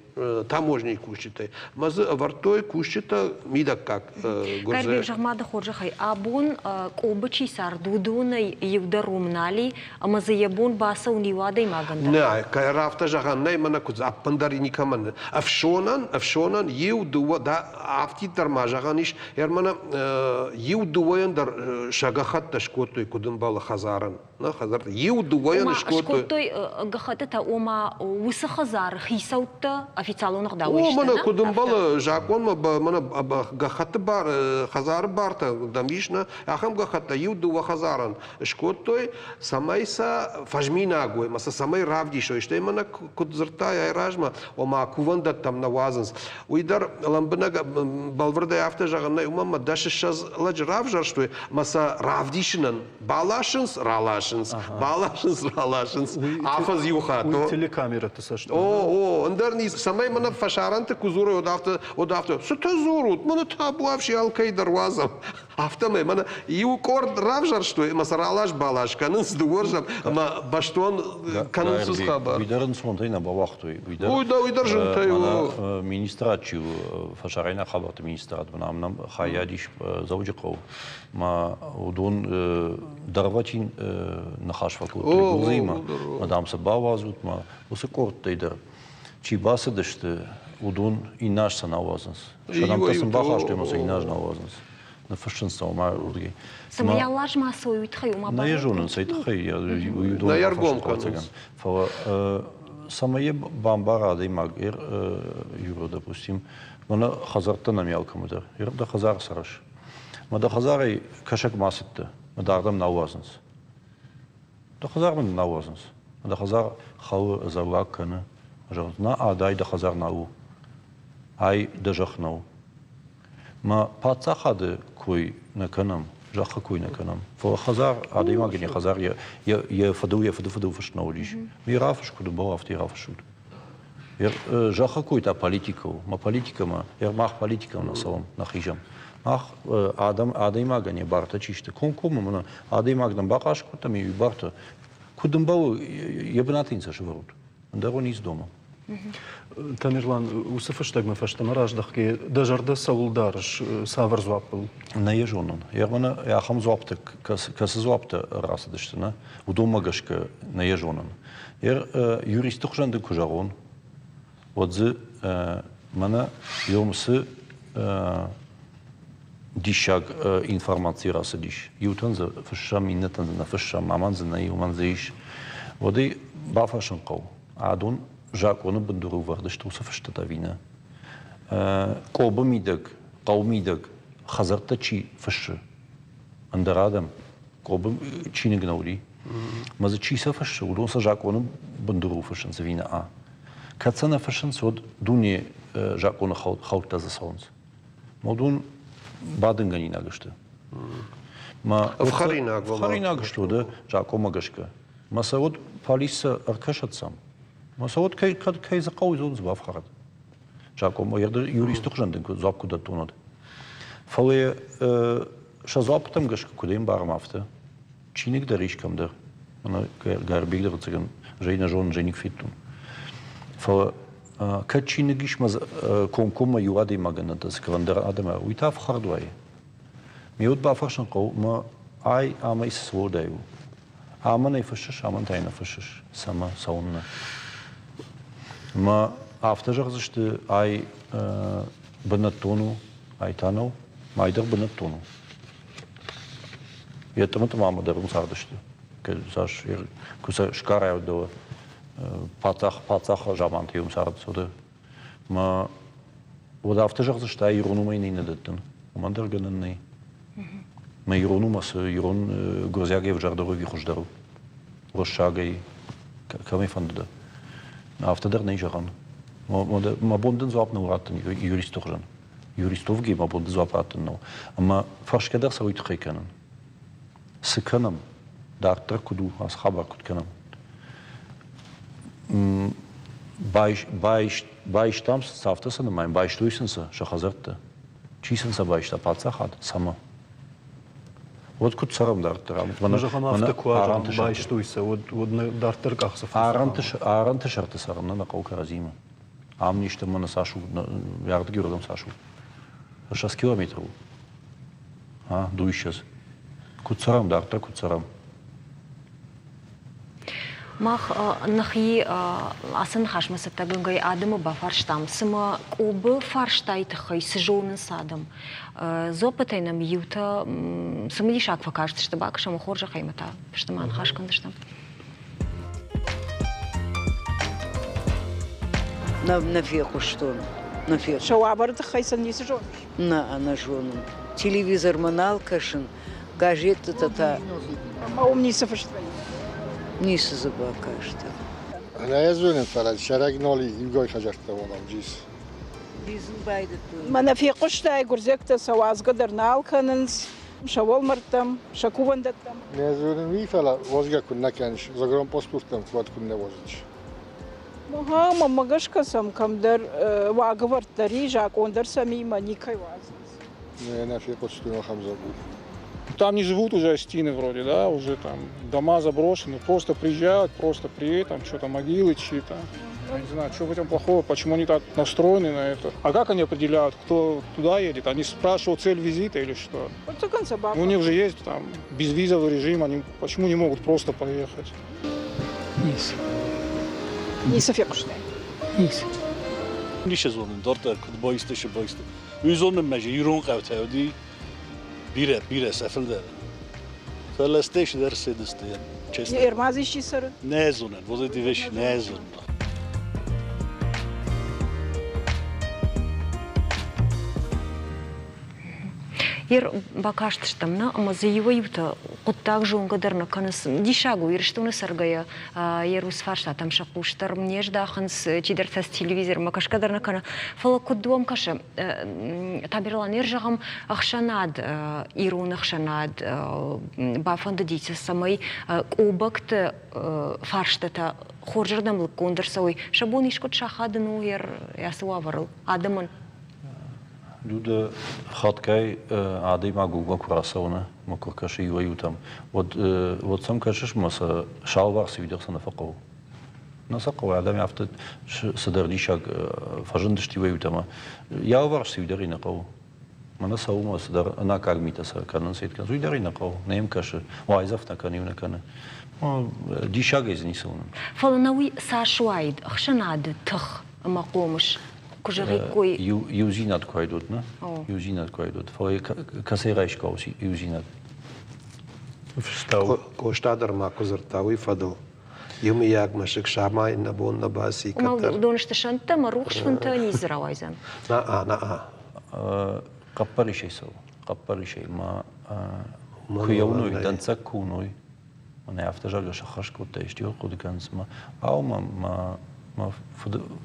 Таможнийы кусджытӕй. Мӕ дзы ӕвӕрдтой кусджытӕ мидӕггаг гуырдзы. Гарбек, зӕгъ-ма дӕ хорзӕхӕй, абон Къобы чи цард, уыдонӕй иу дӕр уым нал и, ӕмӕ дзы йӕ бон бацӕуын иу адӕймагӕн дӕр? Нӕ, афтӕ зӕгъӕн нӕй, мӕнӕ куыдз ӕппындӕр никӕмӕн. Ӕфсонӕн, ӕфсонӕн иу, дыууӕ, да, афтид дӕр ма зӕгъӕн ис, ӕрмӕнӕ иу дыууӕйӕн дӕр сӕ гӕххӕттӕ скодтой, куыд ӕмбӕлы хӕдзарӕн. Нӕ хӕдзар иу дыууӕйӕн скодтой. Скодтой гӕххӕттытӕ, ома уыцы хӕдзары хицӕуттӕ официалон ӕгъдауӕй сты. О, мӕнӕ куыд ӕмбӕлы закъонмӕ, мӕнӕ гӕххӕтты бар, хӕдзары бартӕ дӕм ис, нӕ, ахӕм гӕххӕттӕ иу дыууӕ хӕдзарӕн скодтой, цӕмӕй сӕ фӕзминаг уой, ӕмӕ сӕ цӕмӕй равдисой. Стӕй мӕнӕ куыд дзырдтай ай размӕ, ома кувӕндӕттӕм нӕ уадзынц. Уый дӕр лӕмбынӕг бӕлвырдӕй афтӕ зӕгъын нӕй, уымӕн ӕмӕ дӕсыссӕдз лӕджы равзӕрстой ӕмӕ сӕ равдисынӕн баласынц, раласынц, баласынц, раласынц. Афӕдз иу хатт. Уый телекамерӕты цӕст. О, о, ӕндӕр низ, цӕмӕй мӕнӕ фӕсарӕнты куы дзурой, уӕд афтӕ, уӕд афтӕ, цытӕ дзурут, мӕнӕ табуафси алкӕй дӕр уадзӕм. Афтӕмӕй мӕнӕ иу къорд равзӕрстой ӕмӕ сӕ ралас-балас кӕнынц дыууӕрдӕм ӕмӕ бӕстон кӕнынц уыцы хабар. Уый дӕр ӕнцонтӕй нӕ бауагътой. Уый дӕр, уый дӕр зынтӕй у. Министрад чи у, фӕсарӕйнаг хабӕртты министрад, мӕнӕ ам нӕм хайад ис Дзӕуджыхъӕуы. Ма уыдон дӕргъвӕтин ныхас фӕкодтой Гуырдзыимӕ, ма дам сӕ бауадзут, ма уыцы къордтӕй дӕр чи бацыдысты, уыдон иннӕ аз сӕ нӕ уадзынц. Сӕ нӕмттӕ сын бахастой ӕмӕ сӕ иннӕ аз нӕ уадзынц. Ныффыссынц сӕ ома уырдыгӕй. Цӕмӕй алаз ма цӕуой, уый тыххӕй ома Нӕ йӕ зонынц, цӕй тыххӕй уыдон Нӕ ӕргом кӕнынц. Фӕлӕ цӕмӕй йӕ бамбара адӕймаг, Юра, допустим, мӕнӕ хӕдзӕрттӕ нӕм алкӕмӕ дӕр. Дӕ хӕдзары цӕрыс. Мӕ дӕ хӕдзарӕй кӕсӕг ма цыдтӕ, мӕ дардӕм нӕ уадзынц. Дӕ хӕдзар мын нӕ уадзынц. Мӕ дӕ хӕдзар хӕлы, ӕдзӕллаг кӕны. Зӕгъынц, нӕ, адай дӕ хӕдзар нал у. Ай дӕ зӕхх нӕу. Мӕ паддзахады кой нӕ кӕнӕм, зӕххы кой нӕ кӕнӕм. Фӕлӕ хӕдзар, адӕймагӕн йӕ хӕдзар йӕ фыдыл, йӕ фыды фыдыл фыст нӕ уыдис. Ме рафыс куыд ӕмбӕлы, афтӕ рафыссут. Зӕххы кой та политикӕ у. Мӕ политикӕмӕ, мах политикӕмӕ нӕ цӕуӕм, нӕ хизӕм. Мах адӕм, адӕймагӕн йӕ бартӕ чи сты, комкоммӕ мӕнӕ адӕймаг нӕм бахъаст кодта ӕмӕ йӕ бартӕ куыд ӕмбӕлы, йӕ бынаты йын сӕ сӕвӕрут. Ӕндӕр уын ницы домӕм. Тамерлан, уыцы фыстӕгмӕ фӕстӕмӕ раздӕхгӕйӕ, дӕ зӕрдӕ цӕуыл дарыс, цавӕр дзуаппыл? Нӕ йӕ зонын. Мӕнӕ ахӕм дзуапптӕ, кӕцы дзуапптӕ рацыдысты, нӕ, уыдонмӕ гӕсгӕ нӕ йӕ зонын. Юристы хуызӕн дын куы зӕгъон, уӕд дзы мӕнӕ цы диссаг информаци рацыдис. Иутӕн дзы фыссӕм, иннӕтӕн дзы нӕ фыссӕм, амӕн дзы нӕй, уымӕн дзы ис. Уӕд ӕй бафӕрсын хъӕуы. Адон закъоны бындурыл вӕрд сты уыцы фыстытӕ ӕви нӕ? Къобы мидӕг, хъӕуы мидӕг хӕдзӕрттӕ чи фыссы, ӕндӕр адӕм, Къобы чиныг нӕ уыди. Мӕ дзы чи сӕ фыссы, уыдон сӕ закъоны бындурыл фыссынц ӕви нӕ? Кӕд сӕ нӕ фыссынц, уӕд дуне закъоны хӕлдтӕ дзы цӕуынц. Уыдон бадынгӕнинаг сты. Ӕфхӕринаг. Ӕфхӕринаг сты, уӕдӕ закъонмӕ гӕсгӕ. Мӕ сӕ уӕд полицӕ ӕркӕсӕд сӕм. Мӕ сӕ уӕд кӕй, кӕд кӕй дзы хъӕуы, уыдон дзы бафхӕрӕд. Закъонмӕ юристы хуызӕн дын дзуапп куы дӕттон, уӕд. Фӕлӕ сӕ дзуаппытӕм гӕсгӕ куыд ӕмбарӕм, афтӕ чиныг дӕр ис кӕмдӕр. Мӕнӕ Гарбег дӕр ӕцӕгӕн зӕй нӕ зонын, зӕй ник федтон. Фӕлӕ кӕд чиныг ис мӕ комкоммӕ иу адӕймагӕн нӕ дӕтдзы ӕндӕр адӕмӕ, уый та ӕфхӕрд уайы. Ме уд бафӕрсын хъӕуы, мӕ ай ӕмӕ цы уӕлдай у? Амӕн ӕй фыссыс, амӕн та йӕ нӕ фыссыс. Цӕмӕ, цӕуыннӕ? Мӕ афтӕ зӕгъдзысты, ай бынӕттон у, ай та нӕу, ай дӕр бынӕттон у. Йӕ тъымы-тъымамӕ дӕр уым цардысты. Цас куы сӕ скарӕудӕуы паддзах, паддзахы заманты уым цард, Мӕ уӕд афтӕ зӕгъдзысты, ай ирон уымӕй нӕ дӕттын. Уымӕн дӕр гӕнӕн нӕй. Мӕ ирон уымӕ цы ирон гуырдзиаг ӕвзӕрдӕр ӕви хуыздӕр у? Уырыссагӕй кӕмӕй фӕнды дӕ. Афтӕ дӕр нӕй зӕгъӕн. Мӕ бон дын дзуапп нӕу раттын юристы хуызӕн. Юристовгӕй мӕ бон дзуапп раттын нӕу. Ӕмӕ фӕрсгӕ дӕр сӕ уый тыххӕй кӕнын. Цы кӕнӕм? Дарддӕр куыд у, ацы хабар куыд кӕнӕм? Байстам афтӕ сӕ нымайын, байстой сын сӕ сӕ хӕдзӕрттӕ. Чи сын сӕ байста? Паддзахад? Цӕмӕ? Уӕд куыд цӕрӕм дарддӕр? Мӕнӕ зӕгъӕм, афтӕ куы байстой сӕ, уӕд нӕ дарддӕр къахдзӕф Арӕнты сӕрты цӕрын нӕ хъӕуы кӕрӕдзимӕ. Ам низтӕ мӕнӕ цас у, ардыгӕй цас у? 6 километр у. А, дуиссӕдз. Куыд цӕрӕм дарддӕр, куыд цӕрӕм? Мах нӕхи ацы ныхасмӕ цӕттӕгӕнгӕй адӕмы бафарстам, цымӕ Къобы фарстайы тыххӕй цы зонынц адӕм? Дзуаппытӕй нӕм иутӕ цымыдисаг фӕкастысты, бакӕсӕм хорзӕхӕй ӕмӕ та фӕстӕмӕ аныхас кӕндзыстӕм. Нӕ, нӕ фехъуыстон. Нӕ фехъуыстон. Сӕ уавӕры тыххӕй сын ницы зоныс? Нӕ, нӕ зонын. Телевизормӕ нал кӕсын, газетты та. Ӕмӕ уым ницы фыст вӕййы? Ницы дзы бакастӕн. Ӕнӕ зонын, фӕлӕ сӕрӕг нал и, иугай хӕдзӕрттӕ уал джис. Лидзын байдыдтой. Мӕнӕ фехъуыстай, гуырдзиӕгтӕ сӕ уадзгӕ дӕр нал кӕнынц сӕ уӕлмӕрдтӕм, сӕ кувӕндӕттӕм. Нӕ зонын уый, фӕлӕ уадзгӕ куы нӕ кӕныс, загранпаспорттӕм уӕд куы нӕ уадзынц. Ага, мӕнмӕ гӕсгӕ сӕм кӕмдӕр уагӕвӕрд дӕр и, закъон дӕр сӕм и, мӕ никӕй уадзынц. Не, нӕ фехъуыстон ахӕм забуд. Там не живут уже остины вроде, да, уже там дома заброшены, просто приезжают, просто при там что-то могилы чьи-то. Я не знаю, что в этом плохого, почему они так настроены на это. А как они определяют, кто туда едет? Они спрашивают цель визита или что? У них же есть там безвизовый режим, они почему не могут просто поехать? Ницы. Ницы фехъуыстай? Ницы. Ницы зонын, дарддӕр куыд байсты, цы байсты. Уый зонын мӕ же ирон хъӕутӕ уыди бирӕ, бирӕ сӕ фылдӕр. Фӕлӕ стӕй дӕр ссыдысты, честно. Ермаз исчи цӕры? Нӕ зонын, вот эти вещи нӕ зонын. Ер бакастыстӕм нӕ ӕмӕ дзы иуӕй-иутӕ хъуыддаг зонгӕ дӕр нӕ кӕнынц. Диссаг у, Ирыстоны цӕргӕйӕ йӕ рус фарстатӕм сӕ хъус дӕр не здахынц, чидӕртӕ телевизормӕ кӕсгӕ дӕр нӕ кӕны. Фӕлӕ куыд уӕм кӕсы, Тамерлан, ер зӕгъӕм, ӕхсӕнад, ирон ӕхсӕнад бафӕндыди, цӕмӕй къобӕгты фарстатӕ хорзырдӕм лыггонд ӕрцӕуой. Сӕ бон искуыд сахадын у ацы уавӕрыл адӕмӕн? Люда, хатгай адӕймаг уымӕ куы рацӕуы, ӕмӕ куы ркӕсы иуӕй-иутӕм, уӕд, уӕд сӕм кӕсыс ӕмӕ сӕ салвар цы уидӕг сӕ нӕ фӕхъӕуы. Нӕ сӕ хъӕуы, адӕм афтӕ цыдӕр диссаг фӕзындысты иуӕй-иутӕ ӕмӕ йӕ алыварс цы иу дӕр нӕ хъӕуы. Мӕнӕ цӕуы цыдӕр ӕнаккаг митӕ сӕ кӕнынц, кӕнынц, уый дӕр нӕ хъӕуы, нӕ йӕм кӕсы, уайдзӕф нӕ кӕны, иу нӕ кӕны. Диссагӕй дзы ницы уынын. Фӕлӕ нӕ уый цас уаид ӕхсӕнады тых ӕмӕ хъомыс, куы зӕгъиккой. Иудзинад куы айдот, нӕ? Иудзинад куы айдот. Фӕлӕ кӕцӕй райсгӕ у иудзинад? Фыстау. Къоста дӕр ма куы дзырдта уый фӕдыл. Иумӕйаг мӕсыг самайын нӕ бон нӕ баци кӕддӕр. Уыдон сты сӕнттӕ ӕмӕ рухс фынтӕ ницы рауайдзӕн. На-а, на-а. Хъӕппӕрисӕй цӕуы. Хъӕппӕрисӕй ма куы йӕ уыной, дӕнцӕг куы уыной, мӕнӕ афтӕ зӕгъгӕ сӕххӕст кодта, исты хъуыды кӕнынц мӕ ау мӕ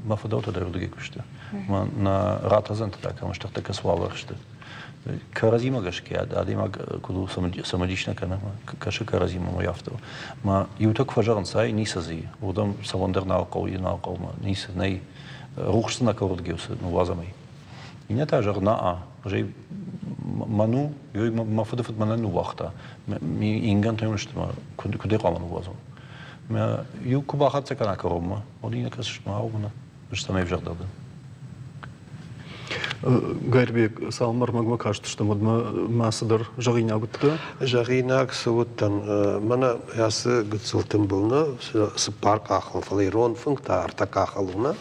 мӕ фыдӕлтӕ дӕр уырдыгӕй куы сты. Мӕ нӕ ратӕдзӕнтӕ та кӕм сты, кӕцы уавӕр сты. Кӕрӕдзимӕ гӕсгӕ адӕймаг куыд у, цымыдис нӕ кӕны, кӕсы кӕрӕдзимӕ уый афтӕ. Мӕ иутӕ куы фӕзӕгъынц, ай ницы дзы и, уырдӕм цӕуӕн дӕр нал хъӕуы, нал хъӕуы, мӕ ницы, нӕй, рухс дзы нӕ кӕуырдыгӕй уыцы ныууадзӕм ӕй. Иннӕтӕ зӕгъ, на-а, зӕй мӕн у, мӕ фыдыфыд мӕнӕн ныууагъта, ингӕнтӕ йын сты, мӕ куыд ӕй хъуамӕ ныууадзон? Мӕ иу куы бахӕццӕ кӕна кӕронмӕ, уӕд иннӕ кӕсыс, мӕ ау мӕнӕ, ӕз цӕмӕй ӕвзӕрдӕр дӕн. Гайрбег, цалынмӕ ӕрмӕгмӕ кастыстӕм, уӕдмӕ ма цыдӕр зӕгъинаг уыдтӕ? Зӕгъинаг цы уыдтӕн, мӕнӕ ацы гыццыл тымбыл нӕ, цыппар къахыл, фӕлӕ ирон фынг та ӕртӕ къахыл у нӕ.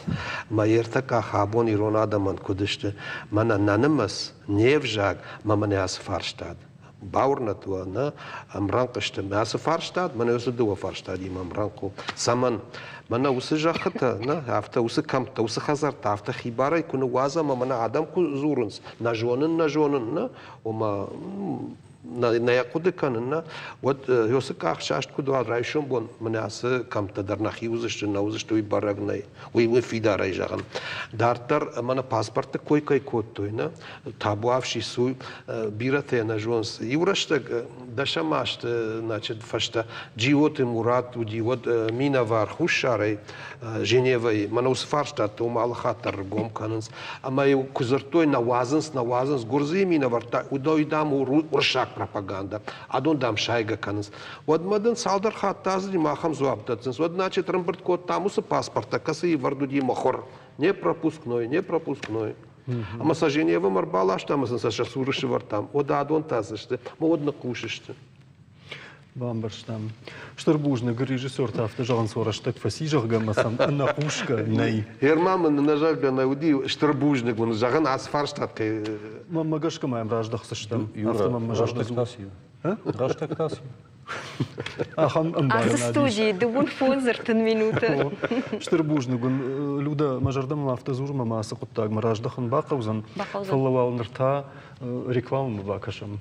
Мӕ ӕртӕ къах абон ирон адӕмӕн куыд сты, мӕнӕ нӕ нымӕц, не взаг, мӕ мӕнӕ ацы фарстад. Бауырнӕд уӕ, нӕ ӕмрӕнхъ сты. Мӕ ацы фарстад, мӕнӕ уыцы дыууӕ фарстадимӕ ӕмрӕнхъ у. Цӕмӕн? Мӕнӕ уыцы зӕххытӕ, нӕ, афтӕ уыцы кӕмттӕ, уыцы хӕдзӕрттӕ афтӕ хибарӕй куы ныууадзӕм ӕмӕ нӕ адӕм куы дзурынц, нӕ зонын, нӕ зонын, нӕ, ома нӕ йӕ хъуыды кӕнын, нӕ, уӕд уыцы къахсаст куыд уа, райсом бон мӕнӕ ацы кӕмттӕ дӕр нӕхи уыдзысты, нӕ уыдзысты, уый бӕрӕг нӕй. Уый уый фидарӕй зӕгъын. Дарддӕр мӕнӕ паспортты кой кӕй кодтой, нӕ, табуафси суй, бирӕтӕ нӕ зонынц. Иу рӕстӕг дӕсӕм азты значит, фӕстӕ Джиоты Мурат уыди уӕд минӕвар Хуссарӕй, Женевӕйы. Мӕнӕ уыцы фарстатӕ уым алы хатт дӕр ргом кӕнынц. Ӕмӕ-иу куы дзырдтой, нӕ уадзынц, нӕ уадзынц гуырдзыйы минӕвӕрттӕ, уыдой, дам, у уырыссаг пропагандӕ, адон, дам, сайгӕ кӕнынц. Уӕдмӕ дын цалдӕр хатты ацыди ӕмӕ ахӕм дзуапп дӕттынц. Уӕд, значит, ӕрӕмбырд кодтам уыцы паспорттӕ, кӕцыйы вӕрд уыди мыхуыр. Не пропускной, не пропускной. Ӕмӕ сӕ Женевӕмӕ ӕрбаластам ӕмӕ сын сӕ сӕ цуры сывӕрдтам. Уӕд адон та цы сты? Ӕмӕ уӕд ныхъхъус сты. Бамбӕрстам. Стыр бузныг, режиссертӕ афтӕ зӕгъынц, уӕ рӕстӕг фӕци, зӕгъгӕ, ӕмӕ сӕм ӕнӕхъусгӕ нӕй. Герман мын нӕ зӕгъгӕ нӕ уыди, стыр бузныг уын, зӕгъын, ацы фарстат кӕй... Мӕнмӕ гӕсгӕ ма йӕм раздӕхдзыстӕм. Афтӕ мӕм мӕ зӕрдӕ дзуры. Рӕстӕг та цы? Ахӕм ӕмбарынад Ацы студийы дыууын фондз ӕртын минуты. Стыр бузныг уын, Люда, мӕ зӕрдӕмӕ афтӕ дзуры, мӕ ацы хъуыддагмӕ раздӕхын бахъӕудзӕн. Фӕлӕ уал ныр та рекламӕмӕ бакӕсӕм.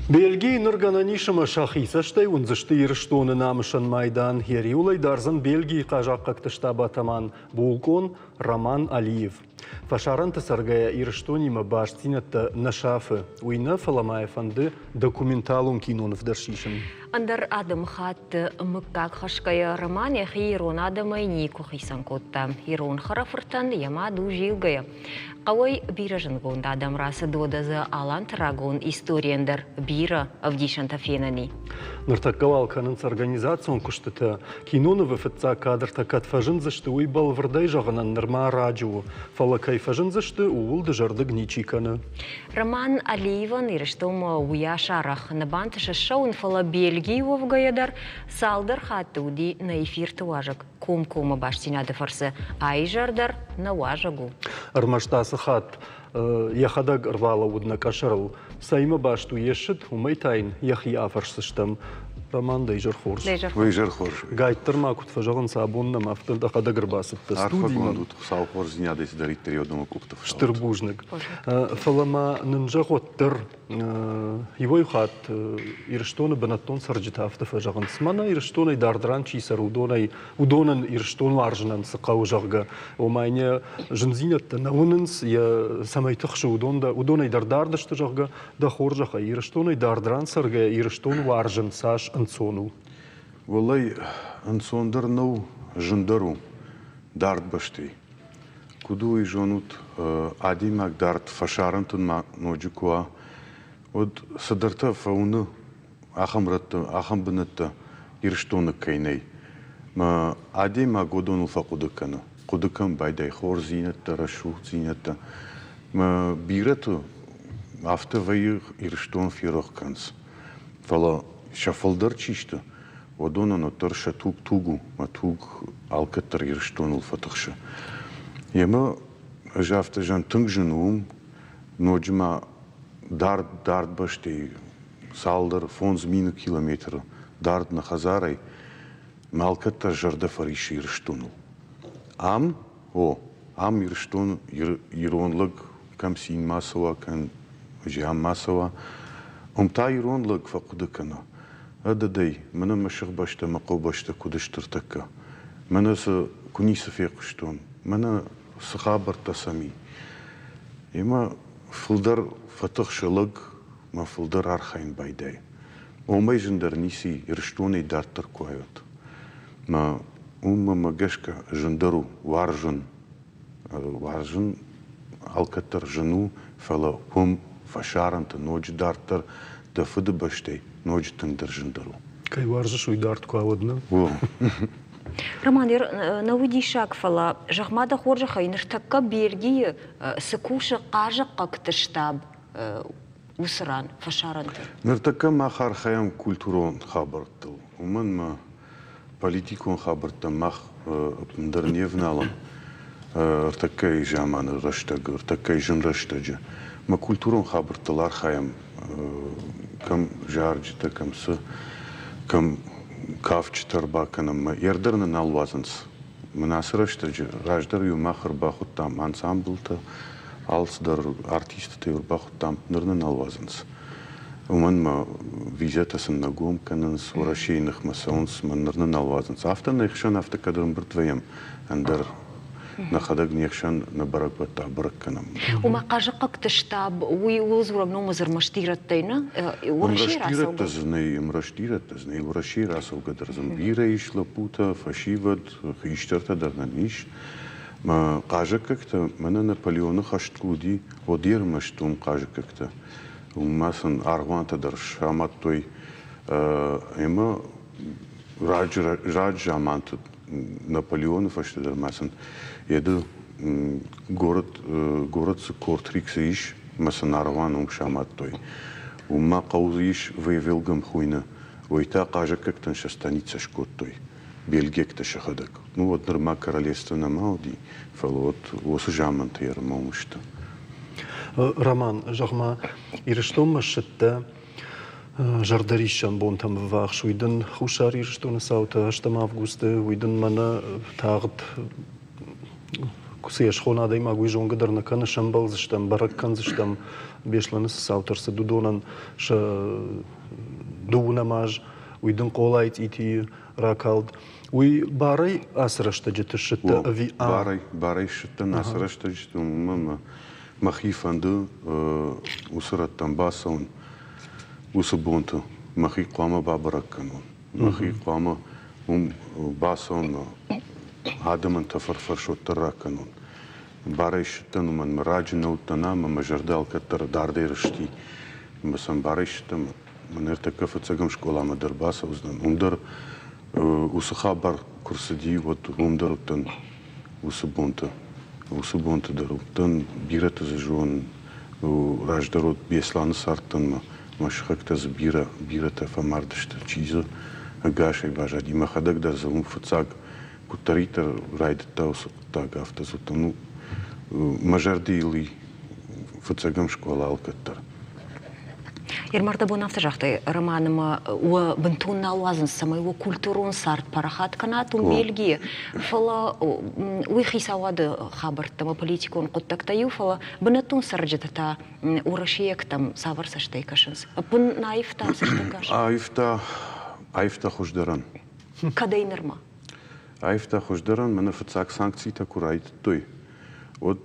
Бельгийы ныр гӕнӕн ис ӕмӕ сӕхи цӕстӕй уындзысты Ирыстоны намысӕн майдан. Йӕ риуылӕй дардзӕн Бельгийы хъазахъхъӕгты штаб атаман булкъон Роман Алиев. Фӕсарӕнты цӕргӕйӕ Ирыстонимӕ бастдзинӕдтӕ нӕ сафы. Уый нӕ, фӕлӕ ма йӕ фӕнды документалон киноныв дӕр сисын. Ӕндӕр адӕмыхатты мыггаг хӕсгӕйӕ Роман йӕхи ирон адӕмӕй никуы хицӕн кодта. Ирон хӕрӕфыртӕн йӕ мад у Зилгӕйӕ. Хъӕуӕй бирӕ зындгонд адӕм рацыд, уӕдӕ дзы аланты рагон историйӕн дӕр бирӕ ӕвдисӕнтӕ фенӕн и. Ныртӕккӕ уал кӕнынц организацион куыстытӕ. Кинонывы фыццаг кадртӕ кӕд фӕзындзысты, уый бӕлвырдӕй зӕгъынӕн нырма раджы у. Фӕлӕ кӕй фӕзындзысты, ууыл дызӕрдыг ничи кӕны. Роман Алиевӕн Ирыстонмӕ уыйас арӕх нӕ бантысы ссӕуын, фӕлӕ Бельгийы уӕвгӕйӕ дӕр цалдӕр хатты уыди нӕ эфирты уазӕг комкоммӕ бастдзинады фӕрцы. А изӕр дӕр нӕ уазӕг у. Ӕрмӕст ацы хатт йӕхӕдӕг ӕрбалӕууыд нӕ къӕсӕрыл. Цӕимӕ баст у йе ссыд, уымӕй та йын йӕхи афӕрсдзыстӕм. Роман, дӕ изӕр хорз. Уый изӕр хорз. Гайддӕр ма куыд фӕзӕгъынц, абон нӕм афтӕ дӕхӕдӕг ӕрбацыдтӕ студимӕ. Арфӕгонд ут, Хуыцауы хорздзинадӕй цыдӕриддӕр йӕ удоны къухты фыстӕуыд. Стыр бузныг. Фӕлӕ ма нын зӕгъ уӕддӕр, иуӕй хатт Ирыстоны бынӕттон цӕрджытӕ афтӕ фӕзӕгъынц, мӕнӕ Ирыстонӕй дард ран чи цӕры, уыдонӕй, уыдонӕн Ирыстон уарзынӕн цы хъӕуы, зӕгъгӕ. Ома йын йӕ зындзинӕдтӕ нӕ уынынц, йӕ цӕмӕй тыхсы, уыдон уыдонӕй дӕр дард сты, зӕгъгӕ, дӕ хорзӕхӕй, Ирыстонӕй дард ран цӕргӕйӕ Ирыстон уарзын цас ӕнцон у? Уӕллӕй, ӕнцондӕр нӕу, зындӕр у дард бӕстӕй. Куыд у, уый зонут, адӕймаг дард фӕсарӕнты ма ноджы куы уа, уӕд цыдӕртӕ фӕуыны. ахӕм рӕтты, ахӕм бынӕттӕ Ирыстоны кӕй нӕй. Мӕ адӕймаг уыдоныл фӕхъуыды кӕны. Хъуыды кӕн байдайы хорздзинӕдтӕ, рӕсугъддзинӕдтӕ. Мӕ бирӕты афтӕ вӕййы Ирыстон ферох кӕнынц. Фӕлӕ сӕ фылдӕр чи сты, уыдонӕн уӕддӕр сӕ туг туг у, мӕ туг алкӕддӕр Ирыстоныл фӕтыхсы. Емӕ ӕз афтӕ зӕгъын, тынг зын у уым, ноджы ма дард, дард бӕстӕйы цалдӕр 5000 километры дард нӕ хӕдзарӕй, мӕ алкӕддӕр зӕрдӕ фӕриссы Ирыстоныл. Ам, о, ам Ирыстон, ирон лӕг кӕм цинмӕ цӕуа, кӕм зианмӕ цӕуа, уым та ирон лӕг фӕхъуыды кӕны. Ӕдӕдӕй, мӕнӕ мӕ сыхбӕстӕ, мӕ хъӕубӕстӕ куыд сты ӕртӕккӕ. Мӕнӕ цы куы ницы фехъуыстон, мӕнӕ цы хабӕрттӕ сӕм и. Емӕ фылдӕр фӕтыхсы лӕг, мӕ фылдӕр архайын байдайы. Уымӕй зындӕр ницы и, Ирыстонӕй дарддӕр куы уайот. Мӕ уымӕ мӕ гӕсгӕ зындӕр у уарзын. Уарзын алкӕддӕр зын у, фӕлӕ уым фӕсарӕнты ноджы дарддӕр дӕ фыдыбӕстӕй ноджы тынгдӕр зындӕр у. Кӕй уарзыс, уый дард куы ауад, нӕ? О. Роман, нӕ уый диссаг, фӕлӕ зӕгъ-ма дӕ хорзӕхӕй, ныртӕккӕ Бельгийы цы кусы хъазахъхъӕгты штаб уыцы ран, фӕсарӕнты? Ныртӕккӕ мах архайӕм культурон хабӕрттыл. Уымӕн мӕ политикон хабӕрттӕм мах ӕппындӕр не вналӕм ӕртӕккӕйы заманы рӕстӕг, ӕртӕккӕйы зын рӕстӕджы. Мӕ культурон хабӕрттыл архайӕм, кӕм зарджытӕ, кӕм цы, кӕм кафджытӕ ӕрбакӕнӕм. Мӕ ӕрдӕр нӕ нал уадзынц. Мӕн ацы рӕстӕджы раздӕр-иу мах ӕрбахуыдтам ансамблтӕ, алцыдӕр артисттӕ-иу ӕрбахуыдтам, ныр нӕ нал уадзынц. Уымӕн мӕ визӕтӕ сын нӕ гом кӕнынц, Уӕрӕсейы ныхмӕ цӕуынц, мӕн ныр нӕ нал уадзынц. Афтӕ нӕ хсӕн афтӕ кӕд ӕрӕмбырд вӕййӕм, ӕндӕр нӕхӕдӕг не хсӕн нӕ бӕрӕгбӕттӕ бӕрӕг кӕнӕм. Ома хъазахъхъӕгты штаб уый ууыл дзурӕг ном ӕрмӕст ирӕттӕй нӕ? Уӕрӕсейы рацӕугӕ дзы нӕй, ӕмраст ирӕттӕ дзы нӕй, Уӕрӕсейы рацӕугӕ дӕр дзы бирӕ ис лӕппутӕ, фӕсивӕд, хистӕртӕ дӕр нӕм ис. Мӕ хъазахъхъӕгтӕ мӕнӕ Наполеоны хӕст куы уыди, уӕд йе рмӕст уым хъазахъхъӕгтӕ. Уым ма сын аргъуантӕ дӕр самадтой ӕмӕ раджы, раджы заманты Наполеоны фӕстӕ дӕр ма сын еды город, город цы Кортриксы ис, ӕмӕ сын аргъуан уым самадтой. Уым ма хъӕу ис Вейвелгам хуыйны, уый та хъазахъхъӕгтӕн сӕ станицӕ скодтой, бельгиӕгтӕ сӕхӕдӕг. Ну уӕд нырма королевство нӕма уыди, фӕлӕ уӕд уыцы заманты ӕрмӕ сты. Роман, зӕгъ-ма, Ирыстонмӕ ссыдтӕ зӕрдӕриссӕн бонтӕм ӕввахс, уый дын Хуссар Ирыстоны цаутӕ ӕстӕм августы, уый дын мӕнӕ тагъд цы йӕ схон адӕймаг, уый зонгӕ дӕр нӕ кӕны, сӕмбӕлдзыстӕм, бӕрӕг кӕндзыстӕм, Беслӕны цы цаутӕ ӕрцыд, уыдонӕн сӕ дыууынӕм аз, уый дын Хъолайы цъитийы ракалд. Уый барӕй ацы рӕстӕджыты ссыдтӕ ӕви Барӕй, барӕй ссыдтӕн ацы рӕстӕджыты, уымӕн ӕмӕ Мӕхи фӕнды уыцы рӕттӕм бацӕуын уыцы бонты. Мӕхи хъуамӕ бабӕрӕг кӕнон. Мӕхи хъуамӕ уым бацӕуон мӕ адӕмӕн тӕфӕрфӕс уӕддӕр ракӕнон. Барӕй ссыдтӕн, уымӕн мӕ раджы нӕ уыдтӕн ам ӕмӕ мӕ зӕрдӕ алкӕддӕр дардӕй рысти. Ӕмӕ сӕм барӕй ссыдтӕн. Мӕ ныртӕккӕ фыццӕгӕм скъоламӕ дӕр бацӕудзынӕн. Уым дӕр уыцы хабар куы рцыди, уӕд уым дӕр уыдтӕн уыцы бонты. Уыцы бонты дӕр уыдтӕн, бирӕты дзы зонын. Раздӕр уыд Беслӕны цардтӕн мӕ, мӕ сыхӕгтӕ дзы бирӕ, бирӕтӕ фӕмард сты. Чи дзы ӕгасӕй баззади, мӕхӕдӕг дӕр дзы уым фыццаг куыддӕриддӕр райдыдта уыцы хъуыддаг, афтӕ дзы уыдтӕн. Ну, мӕ зӕрды йыл и фыццӕгӕм скъола алкӕддӕр. Ермар, дӕ бон афтӕ загътай, романы ма уӕ бынтон нал уадзынц, цӕмӕй уӕ культурон цард парахат кӕнат уым Бельгийы, фӕлӕ уый хицауады хабӕрттӕ ӕмӕ политикон хъуыддӕгтӕ иу, фӕлӕ бынӕттон цӕрджытӕ та уӕрӕсейӕгтӕм цавӕр цӕстӕй кӕсынц? Ӕппын аивта цӕстӕнгас? Аивта, аивта хуыздӕрӕн. Кӕдӕй нырмӕ? Аивта хуыздӕрӕн, мӕнӕ фыццаг санкцитӕ куы райдыдтой, уӕд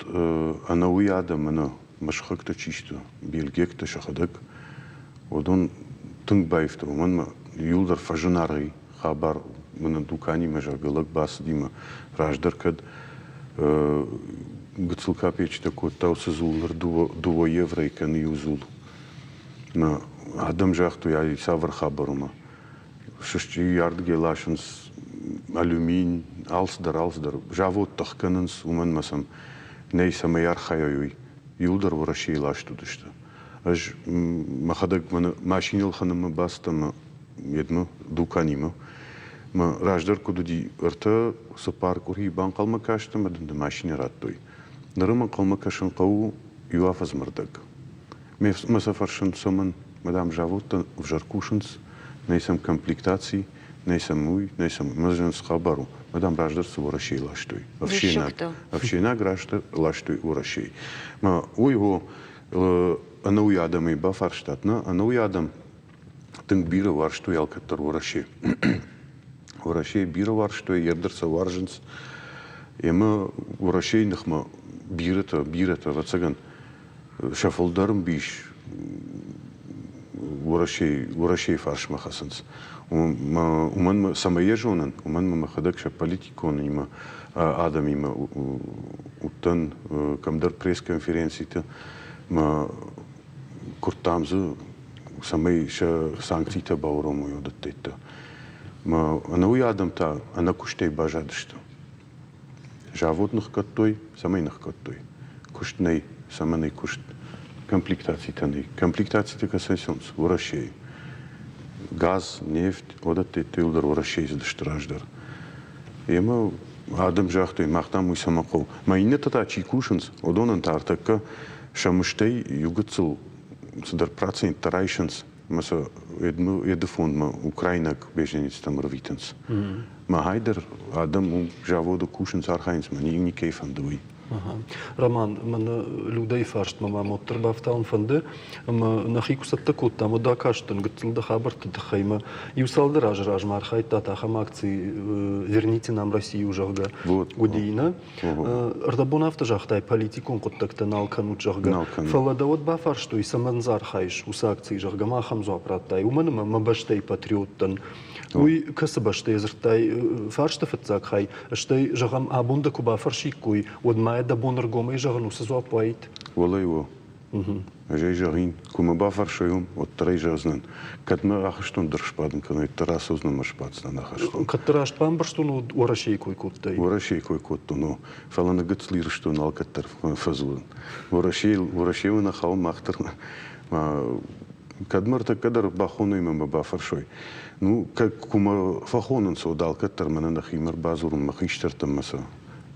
ӕнӕуый адӕм ӕнӕ мӕсхӕгтӕ чи сты, бельгиӕгтӕ сӕхӕдӕг, уыдон тынг баивтой. Уымӕн ӕмӕ иуылдӕр фӕзынаргъ и хабар мӕнӕ дуканимӕ, зӕгъгӕ, лӕг бацыдимӕ. Раздӕр кӕд гыццыл капеччытӕ кодта уыцы дзул, ныр дыууӕ евройы кӕны иу дзул. Адӕм загътой, ай цавӕр хабар у ма. Сысджы ардыгӕй ласынц алюмин, алцыдӕр, алцыдӕр. Заводтӕ хгӕнынц, уымӕн ӕмӕ сӕм нӕй цӕмӕй архайой, уый. Иуылдӕр Уӕрӕсейы ласт уыдысты. Ӕз мӕхӕдӕг мӕнӕ машинӕ ӕлхӕнынмӕ бацыдтӕн ӕмӕ йедмӕ дуканимӕ. Мӕ раздӕр куыд уыди, ӕртӕ-цыппар къуырийы банхъӕлмӕ кастӕн ӕмӕ дын дӕ машинӕ радтой. Ныр ӕм ӕнхъӕлмӕ кӕсын хъӕуы иу афӕдзмӕ рдӕг. Мӕ сӕ фӕрсын, цӕмӕн, мадам, заводтӕ ӕвзӕр кусынц, нӕй сӕм комплектаци, нӕй сӕм уый, нӕй сӕм мӕ зын цы хабар у, мадам, раздӕр цы Уӕрӕсейы ластой. Ӕфсенаг, ӕфсенаг раздӕр ластой Уӕрӕсейы. Мӕ уый о, ӕнӕуый адӕмӕй бафарстат, нӕ, ӕнӕуый адӕм тынг бирӕ уарзтой алкӕддӕр Уӕрӕсе. Уӕрӕсейы бирӕ уарзтой, ӕрдӕр сӕ уарзынц. Ӕмӕ Уӕрӕсейы ныхмӕ бирӕтӕ, бирӕтӕ, ӕвӕццӕгӕн, сӕ фылдӕр ӕмбис Уӕрӕсейы, Уӕрӕсейы фарсмӕ хӕцынц. Уымӕн, цӕмӕй йӕ зонын, уымӕн мӕ мӕхӕдӕг сӕ политиконимӕ адӕмимӕ уыдтӕн кӕмдӕр пресс-конференциты, мӕ куырдтам дзы, цӕмӕй сӕ санкцитӕ бауромой уыдӕттӕ. Ӕнӕуый адӕм та ӕнӕкуыстӕй баззадысты. Завод ныхгӕдтой, цӕмӕй ныхгӕдтой? Куыст нӕй, цӕмӕ нӕй куыст? Комплектацитӕ нӕй. Комплектацитӕ кӕцӕй цӕуынц? Уӕрӕсейы. Газ, нефть, уыдӕттӕ иууылдӕр Уӕрӕсейы цыдысты раздӕр. Ӕмӕ адӕм загътой, мах дам уый цӕмӕ хъӕуы. Мӕ иннӕтӕ та чи кусынц, уыдонӕн та ӕртӕккӕ сӕ мыстӕй иу гыццыл цыдӕр проценттӕ райсынц ӕмӕ сӕ Еды фондмӕ украинаг беженецтӕм ӕрвитынц. Махӕй дӕр адӕм уым заводы кусынц, архайынц, мӕ никӕй фӕнды уый. Роман, мӕнӕ Людӕйы фарстмӕ ма уӕддӕр бафтауын фӕнды, ӕмӕ нӕхи куы цӕттӕ кодтам, уӕд акастӕн гыццыл дӕ хабӕртты тыххӕй ӕмӕ иу цалдӕр азы размӕ архайдтат ахӕм акци «Верните нам Россию», зӕгъгӕ, уыди, нӕ? Ӕрдӕбон афтӕ загътай, политикон хъуыддӕгтӕ нал кӕнут, зӕгъгӕ. Фӕлӕ дӕ уӕд бафарстой, цӕмӕн дзы архайыс уыцы акцийы, зӕгъгӕ, ма ахӕм дзуапп радтай. Уымӕн ӕмӕ мӕ бӕстӕйы патриот дӕн. Уый кӕцы бӕстӕйы дзырдтай фарсты фыццаг хай, стӕй, зӕгъӕм, абон дӕ куы бафӕрсиккой, уӕд ма дӕ бон ӕргомӕй зӕгъын уыцы дзуапп уаид? Уӕлӕй у. Ӕз ӕй зӕгъин, куы мӕ бафӕрсой уым, уӕддӕр ӕй зӕгъдзынӕн. Кӕд мӕ ахӕстон дӕр сбадын кӕной, уӕддӕр ацӕудзынӕн ӕмӕ сбаддзынӕн ахӕстон. Кӕд дӕ раст бамбӕрстон, уӕд Уӕрӕсейы кой кодтай? Уӕрӕсейы кой кодтон, о. Фӕлӕ нӕ гыццыл Ирыстон алкӕддӕр фӕдзурын. Уӕрӕсейыл, Уӕрӕсейыл нӕ хауы мах дӕр. Кӕд мӕ ӕртӕккӕ дӕр бахоной ӕмӕ мӕ бафӕрсой. Ну, куы мӕ фӕхонынц, уӕд алкӕддӕр мӕнӕ нӕхимӕ ӕрбадзурын мӕ хистӕртӕм мӕ сӕ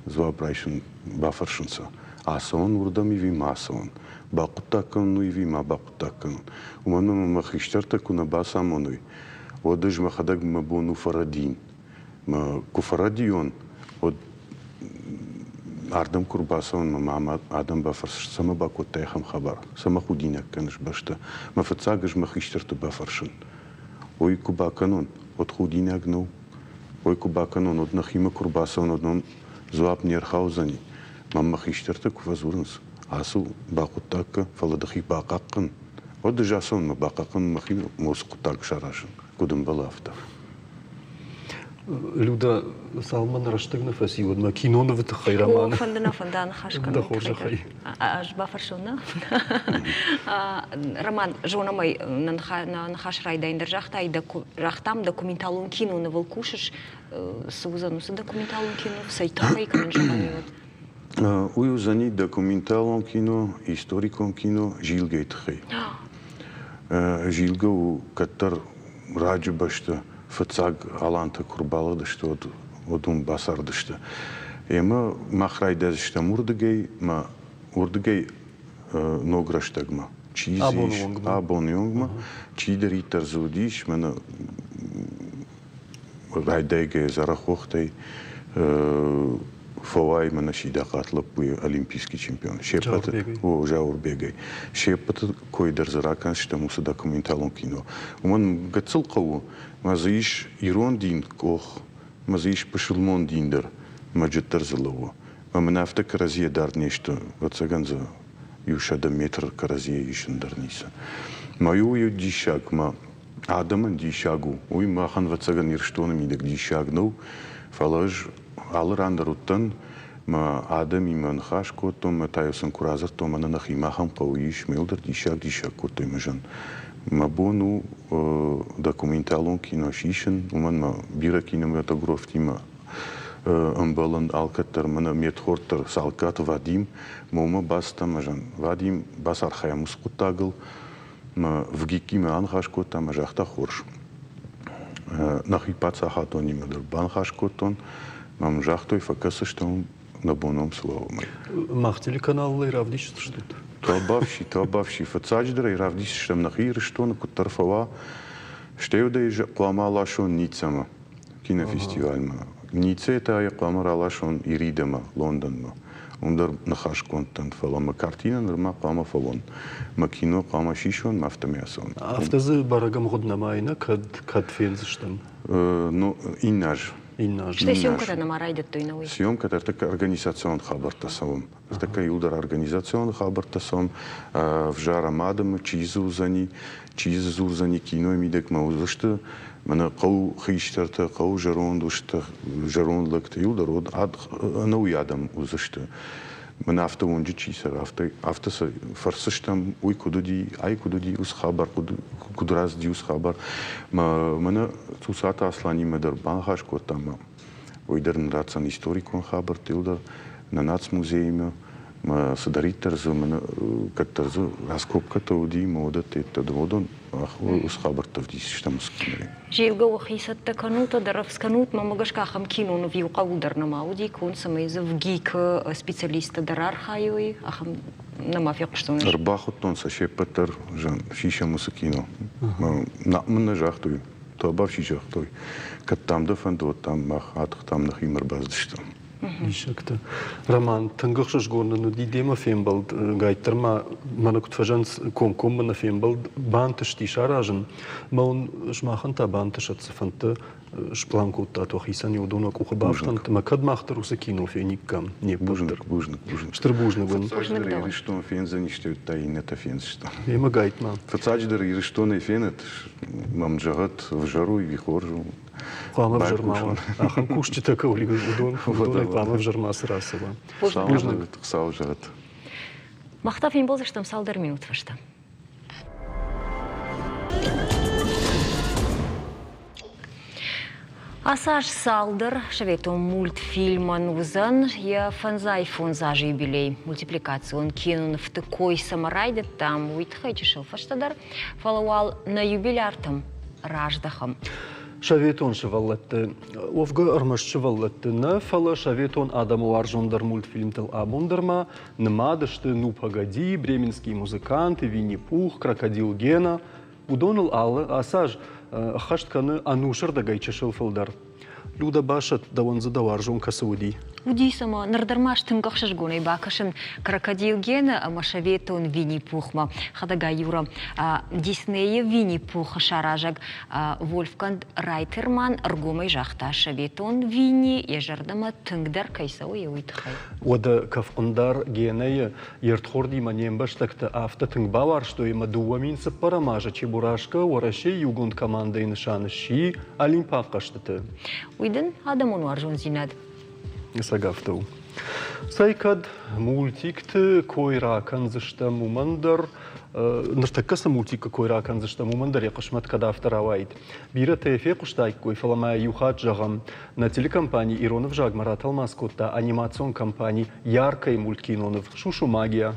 дзуапп райсын, бафӕрсын сӕ. Ацӕуон уырдӕм ӕви ма ацӕуон? Бахъуыддаг кӕнон ӕви ма бахъуыддаг кӕнон? Уымӕн ӕмӕ мӕ хистӕртӕ куы нӕ бацамоной, уӕд ӕз мӕхӕдӕг мӕ бон у фӕрӕдийын. Мӕ куы фӕрӕдийон, уӕд ардӕм куы рбацӕуон, мӕ мӕ адӕм бафӕрсыс, цӕмӕ бакодтай ахӕм хабар, цӕмӕ худинаг кӕныс бӕстӕ? Мӕ фыццаг ӕз мӕ хистӕрты бафӕрсын. Уый куы бакӕнон, уӕд худинаг нӕу? Уый куы бакӕнон, уӕд нӕхимӕ куы рбацӕуон, уӕд мӕм дзуапп не рхаудзӕни. Мӕм мӕ хистӕртӕ куы фӕдзурынц, ацу, бахъуыддаг кӕ, фӕлӕ дӕхи бахъахъхъӕн, уӕд ӕз ацӕуын мӕ бахъахъхъӕн мӕхи уыцы хъуыддаг саразын, куыд ӕмбӕлы, афтӕ. Люда, цалынмӕ нӕ рӕстӕг нӕ фӕци, уӕдмӕ кинонывы тыххӕй роман. О, фӕнды нӕ фӕнда ныхас кӕнын. Дӕ хорзӕхӕй. Ӕз бафӕрсон, нӕ? Роман, зонӕм ӕй, нӕ ныхас райдайын дӕр загътай, загътам, документалон кинонывыл кусыс. Цы уыдзӕн уыцы документалон кино? Цӕй тыххӕй кӕнын зӕгъӕн уӕд? Уый уыдзӕни документалон кино, историкон кино Зилгӕйы тыххӕй. Зилгӕ у кӕддӕр раджы бӕсты фыццаг алантӕ куы рбалыгъдысты, уӕд уыдон бацардысты. Ӕмӕ мах райдайдзыстӕм уырдыгӕй, мӕ уырдыгӕй ног рӕстӕгмӕ. Чи дзы ис абоны онгмӕ, чидӕриддӕр дзы уыдис, мӕнӕ райдайгӕ Дзӕрӕхохтӕй фӕуай мӕнӕ Сидахъат лӕппуйы олимпийский чемпион. Се ппӕты, о, Зауырбегӕй. Се ппӕты кой дӕр дзы ракӕндзыстӕм уыцы документалон кино. Уымӕн гыццыл хъӕуы, ӕмӕ дзы ис ирон дин къох, ӕмӕ дзы ис пысылмон дин дӕр, мӕджыт дӕр дзы лӕууы. Ӕмӕ мын афтӕ кӕрӕдзийӕ дард не сты, ӕвӕццӕгӕн дзы иу 100 метр кӕрӕдзийӕ исын дӕр ницы. Мӕ иу иу диссаг мӕ адӕмӕн диссаг у. Уый махӕн, ӕвӕццӕгӕн, Ирыстоны мидӕг диссаг нӕу, фӕлӕ ӕз алы ран дӕр уыдтӕн, мӕ адӕмимӕ ныхас кодтон, мӕ та-иу сын куы радзырдтон, мӕнӕ нӕхимӕ ахӕм хъӕуы ис, ме дӕр диссаг-диссаг кодтой мӕ зӕн. Мӕ бон у документалон кино сисын, уымӕн мӕ бирӕ кинематографтимӕ ӕмбӕлын алкӕддӕр. Мӕнӕ ме рдхорд дӕр Салккаты Вадим, мӕ уымӕ бацыдтӕн ӕмӕ зӕгъын, Вадим, бацархайӕм уыцы хъуыддагыл. Мӕ ВГИК-имӕ аныхас кодта ӕмӕ загъта, хорз. Нӕхи паддзахадонимӕ дӕр баныхас кодтон. Мӕм загътой, фӕкӕсдзыстӕм, нӕ бон уым цы уа, уымӕй. Мах телеканалыл ӕй равдисдзыстут? Табафси, табафси. Фыццаджыдӕр ӕй равдисдзыстӕм нӕхи Ирыстоны, куыддӕр фӕуа. Стӕй уӕд ӕй хъуамӕ аласон Ниццӕмӕ, кинофестивальмӕ. Ниццӕйӕ та йӕ хъуамӕ раласон Иридӕмӕ, Лондонмӕ. Уым дӕр ныхасгонд дӕн, фӕлӕ мӕ картинӕ нырма хъуамӕ фӕуон. Мӕ кино хъуамӕ сисон, мӕ афтӕмӕй ацӕуон. Афтӕ дзы бӕрӕг ӕмгъуыд нӕма и, нӕ? Кӕд, кӕд фендзыстӕм? Ну, иннӕ аз. Иннӕ аз. Стӕй съемкӕтӕ нӕма райдыдтой, нӕ уый? Съемкӕтӕ ӕртӕккӕ организацион хабӕрттӕ цӕуӕм. Ӕртӕккӕ иуылдӕр организацион хабӕрттӕ цӕуӕм. Ӕвзарӕм адӕмы, чи дзы уыдзӕни, чи дзы дзурдзӕни кинойы мидӕгмӕ уыдзысты. Мӕнӕ хъӕу хистӕртӕ, хъӕу зӕронд устӕ, зӕронд лӕгтӕ иуылдӕр ӕнӕуый адӕм уыдзысты. Мӕнӕ афтӕ уынджы чи цӕры, афтӕ, афтӕ сӕ фӕрсдзыстӕм, уый куыд уыди, ай куыд уыди, уыцы хабар куыд рацыди, уыцы хабар. Мӕнӕ Цуцаты Асланимӕ дӕр баныхас кодтам ӕмӕ уый дӕр нын ратдзӕн историкон хабӕрттыл дӕр, нӕ нацмузеймӕ, мӕ цыдӕриддӕр дзы мӕнӕ кӕддӕр дзы раскопкӕтӕ уыди, мӕ уыдӕттӕ уыдон уыцы хабӕрттӕ ӕвдисдзыстӕм уыцы кинойы. Зилгӕ уӕхи цӕттӕ кӕнут, ӕдӕрӕвдз кӕнут, мӕнмӕ гӕсгӕ ахӕм киноныв иу хъӕуы дӕр нӕма уыди, конд, цӕмӕй дзы ВГИК-ы специалисттӕ дӕр архайой, ахӕм нӕма фехъуыстон ӕз. Ӕрбахуыдтон сӕ се ппӕт дӕр, сисӕм уыцы кино. Мын нӕ загътой, тобафси загътой, кӕд дам дӕ фӕнды, уӕд дам мах атыхтам нӕхимӕ ӕрбацыдыстӕм. Диссӕгтӕ. Роман, тынг ӕхсызгон нын уыди демӕ фембӕлд. Гайддӕр ма мӕнӕ куыд фӕзӕгъынц, комкоммӕ нӕ фембӕлд бантысти саразын. Мӕ уын сымахӕн та бантысӕд цы фӕндтӕ сплан кодтат уӕхицӕн, уыдон уӕ къухы бафтӕнт. Ӕмӕ кӕд мах дӕр уыцы кино фениккам, не ппӕт дӕр. Бузныг, бузныг. Стыр бузныг уын. Фыццаджыдӕр Ирыстон фендзӕнис, та иннӕтӕ фендзыстӕм. Емӕ гайтма. Фыццаджыдӕр Ирыстонӕй фенӕт, мӕм зӕгъӕт, ӕвзӕр у ӕви хорз у. Хъуамӕ ӕвзӕр ма уа. Ахӕм кусджытӕ кӕуыл и, уыдон, уыдонӕй хъуамӕ ӕвзӕр мацы рацӕуа. Бузныг. Хуыцау зӕгъӕд. Мах та фембӕлдзыстӕм цалдӕр минут фӕстӕ. Ацы аз цалдӕр советон мультфильмӕн уыдзӕн йӕ фӕндзай фондз азы юбилей. Мультипликацион кинонывты кой цӕмӕ райдыдтам, уый тыххӕй чысыл фӕстӕдӕр. Фӕлӕ уал нӕ юбиляртӕм раздӕхӕм. Советон сывӕллӕтты, уӕвгӕ ӕрмӕст сывӕллӕтты нӕ, фӕлӕ советон адӕмы уарзондӕр мультфильмтыл абон дӕр ма нымад сты «Ну, погоди», «Бременские музыканты», «Винни-Пух», «Крокодил Гена». Уыдоныл алы ацы аз ӕххӕст кӕны ӕнусырдӕгӕй чысыл фылдӕр. Люда басӕтт, дӕуӕн дзы дӕ уарзон кӕцы уыди? Уыдис ӕмӕ ныр дӕр ма тынг ӕхсызгонӕй бакӕсын Крокодил Гена ӕмӕ советон Винни-Пухмӕ. Хӕдӕгай Юра, Диснейы Винни-Пухы саразӕг Вольфганг Райтерман ӕргомӕй загъта, советон Винни йӕ зӕрдӕмӕ тынгдӕр кӕй цӕуы, уый тыххӕй. Уӕдӕ кӕфхъуындар Генӕйы йе рдхордимӕ не мбӕстӕгтӕ афтӕ тынг бауарзтой ӕмӕ 2004 азы Чебурашка Уӕрӕсейы иугонд командӕйы нысан сси Олимпаг хъӕзтыты. Уый дын адӕмон уарзондзинад. Ӕцӕг афтӕ у. Цӕй кӕд мультикты кой ракӕндзыстӕм, уымӕн дӕр ныртӕккӕ цы мультикы кой ракӕндзыстӕм, уымӕн дӕр йӕ хъысмӕт кӕд афтӕ рауаид. Бирӕтӕ йӕ фехъуыстаиккой, фӕлӕ ма иу хатт зӕгъӕм, нӕ телекомпани ирон ӕвзагмӕ ратӕлмац кодта анимацион компани Яркой мульткиноныв «Шушу магия».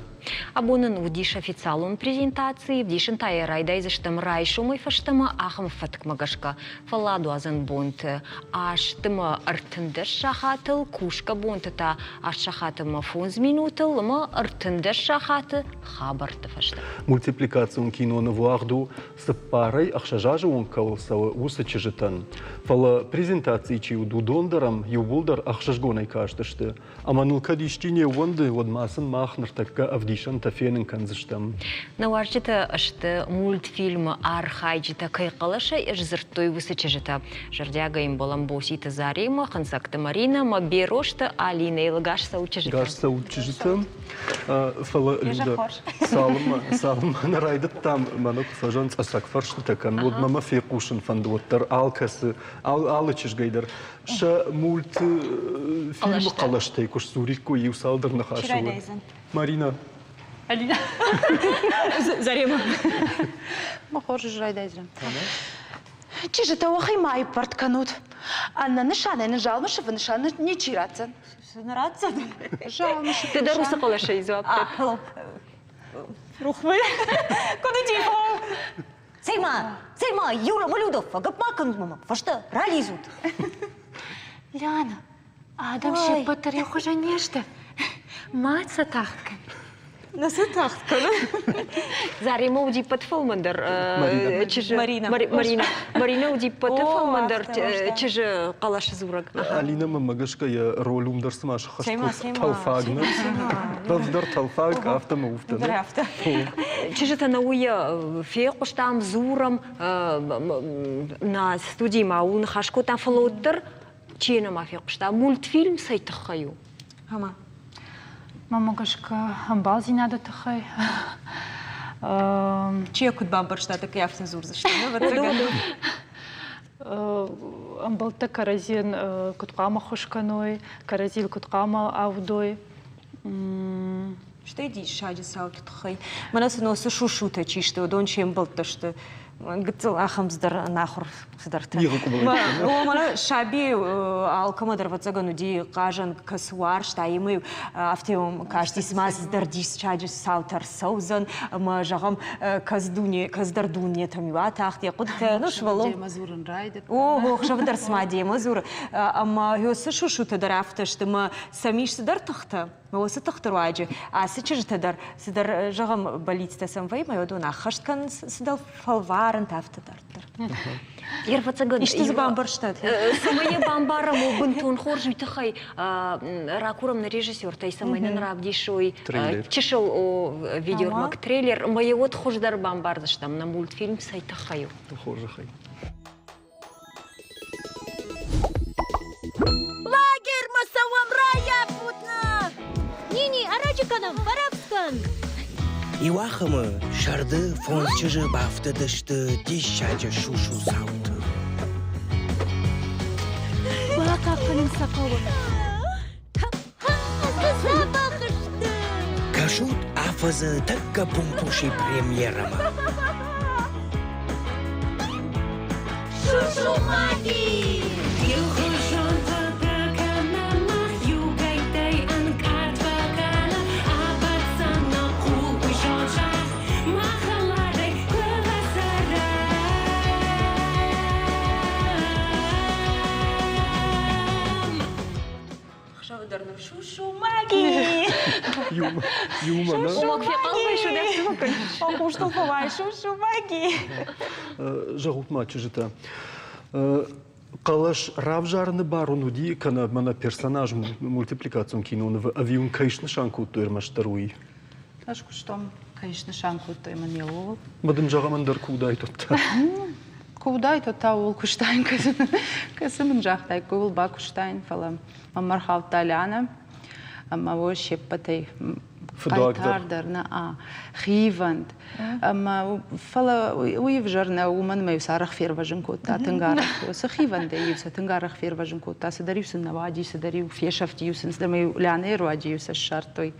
Абон ын уыдис официалон презентаци, ӕвдисын та йӕ райдайдзыстӕм райсомӕй фӕстӕмӕ ахӕм фӕткмӕ гӕсгӕ. Фӕлладуадзӕн бонты азтымӕ 13 сахатыл, кусгӕ бонты та аст сахатымӕ фондз минутыл ӕмӕ 13 сахаты хабӕртты фӕстӕ. Мультипликацион киноныв уагъд у цыппарӕй ӕхсӕз азы онг кӕуыл цӕуы, уыцы чызджытӕн. Фӕлӕ презентацийы чи уыд, уыдон дӕр ӕм иууылдӕр ӕхсызгонӕй кастысты. Ӕмӕ ныл кӕд исчи не ууӕнды, уӕд ма сын мах ныртӕккӕ ӕвдисӕнтӕ фенын кӕндзыстӕм. Нӕ уазджытӕ сты мультфильмы архайджытӕ кӕй хъӕлӕсӕй сдзырдтой, уыцы чызджытӕ. Зӕрдиагӕй ӕмбӕлӕм Боситы Заремӕ, Хынцӕгты Маринӕ ӕмӕ Берозты Алинӕйыл. Гас цӕут чызджытӕ. Гас цӕут чызджытӕ. Фӕлӕ, Люда, цалынмӕ, цалынмӕ нӕ райдыдтам, мӕнӕ куы фӕзӕгъынц ӕцӕг фӕрстытӕ кӕн, уӕд мӕ фехъусын фӕнды уӕддӕр алкӕцы, алы чызгӕй дӕр сӕ мультфильмы хъӕлӕстӕй куы сдзуриккой иу цалдӕр ныхасы. Марина. Алина. Зарема. Ма хорз райдайдзынӕн. Чызджытӕ уӕхи ма иппӕрд кӕнут. Ӕнӕ нысанӕй нын залмы сыфы нысан ничи ратдзӕн. Цы нӕ ратдзӕн? Залмы сыфы Ты дӕр уыцы хъӕлӕсӕй дзуапп дӕтт. Рухмӕ. Куыд тихо. Цӕй-ма, цӕй-ма, Юра Малюдов, фӕгӕпп ма кӕнут мӕ фӕстӕ, ралидзут. Лиана, адӕм се ппӕт дӕр иу хуызӕн не сты. Ма сӕ тагъд кӕн. Нӕ сӕ тагъд кӕны. Заремӕ уыди ппӕт фӕлмӕндӕр чызджы. Марина. Марина. Марина уыди ппӕты фӕлмӕндӕр чызджы хъӕлӕсы дзурӕг. Алина мӕмӕ гӕсгӕ йӕ роль уым дӕр цыма сыххӕст кодта тӕлфаг, нӕ? Рӕвдздӕр тӕлфаг, афтӕ мӕ уфтӕ. Афтӕ. Чызджытӕ нӕ уый фехъуыстам, дзурӕм, нӕ студийы ма ууыл ныхас кодтам, фӕлӕ уӕддӕр чи нӕма фехъуыста, мультфильм цӕй тыххӕй у? Ӕмӕ? Мӕнмӕ гӕсгӕ, ӕмбалдзинады тыххӕй. Чи йӕ куыд бамбӕрста, так афтӕ дзурдзысты, ӕвӕццӕгӕн. Ӕмбӕлттӕ кӕрӕдзийӕн куыд хъуамӕ ххуыс кӕной, кӕрӕдзийыл куыд хъуамӕ аудой. Стӕй диссаджы цауты тыххӕй. Мӕнӕ сын уыцы шушутӕ чи сты, уыдон се мбӕлттӕ сты. Гыццыл ахӕм цыдӕр ӕнахуыр цыдӕртӕ. О, мӕнӕ саби алкӕмӕ дӕр ӕвӕццӕгӕн уыди хъазӕн, кӕцы уарзта, ӕмӕ афтӕ касти, цыма цыдӕр диссаджы цаутӕ ӕрцӕудзӕн, ӕмӕ, зӕгъӕм, кӕц дуне, кӕцдӕр дунетӕм-иу атахт йӕ хъуыдытӕ. Ну, сывӕллон. Демӕ дзурын райдыдта. О, ӕхсӕвы дӕр цыма демӕ дзуры. Ӕмӕ уыцы шушутӕ дӕр афтӕ сты, ӕмӕ сӕм ис цыдӕр тыхтӕ. Уыцы тыхты руаджы ацы чызджытӕ дӕр цыдӕр, зӕгъӕм, бӕллицтӕ сӕм вӕййы, ӕмӕ уыдон ӕххӕст кӕнынц цыдӕр фӕлварӕнтӕ, афтӕ дарддӕр. Ӕрвӕццӕгӕн Исты дзы бамбӕрстат? Цӕмӕй йӕ бамбарӕм, у бынтон хорз, уый тыххӕй ракурӕм нӕ режиссертӕй, цӕмӕй нын равдисой чысыл видеормаг трейлер, ӕмӕ йӕ уӕд хуыздӕр бамбардзыстӕм, нӕ мультфильм цӕй тыххӕй у. Хорзӕхӕй. Лагермӕ цӕуӕм, раййафут нӕ! Нини, ӕрӕджы кӕнӕм, фӕрӕвдз кӕн! Иуахӕмы сӕрды фондз чызджы бафтыдысты диссаджы сусу-цауты. Бахъахъхъӕнын сӕ хъӕуы. Дзӕбӕх сты! Кӕсут афӕдзы тӕккӕ пумпуси премьерӕмӕ. Шушу маги! Иухуызон хъуыды кӕнӕм мах иугӕйттӕй ӕнкъард фӕкӕнӕм, абаддзӕн нӕ хъул уый зонд мах хӕларӕй куы фӕцӕрӕм. Ӕхсӕвы дӕр ныр шушу маги! Иумӕ нӕ? Омаг фехъал байсудӕ Хъустыл фӕуай шушу маги! Зӕгъут ма, чызджытӕ, хъӕлӕс равзарыны бар уын уыди кӕнӕ мӕнӕ персонаж мультипликацион кинонывы ӕви уын кӕй снысан кодтой ӕрмӕстдӕр уый? Ӕз куыстон, кӕй снысан кодтой мӕн ууыл. Ма дын зӕгъӕм ӕндӕр куы уыдаид уӕд та? Куы уыдаид, уӕд та ууыл куыстаин, кӕцы мын загътаиккой, ууыл бакуыстаин, фӕлӕ мӕм ӕрхаудта Лианӕ ӕмӕ уый се ппӕтӕй хъайтардӕр нӕ хивӕнд. Ӕмӕ фӕлӕ уый ӕвзӕр нӕ, уымӕн ӕмӕ-иу сӕ арӕх фервӕзын кодта, тынг арӕх. Цы хивӕндӕй-иу сӕ тынг арӕх фервӕзын кодта, цыдӕр-иу сын нӕ уади, цыдӕр-иу фесӕфти-иу сын, цыдӕр-иу Лианӕйы руаджы-иу сӕ ссардтой.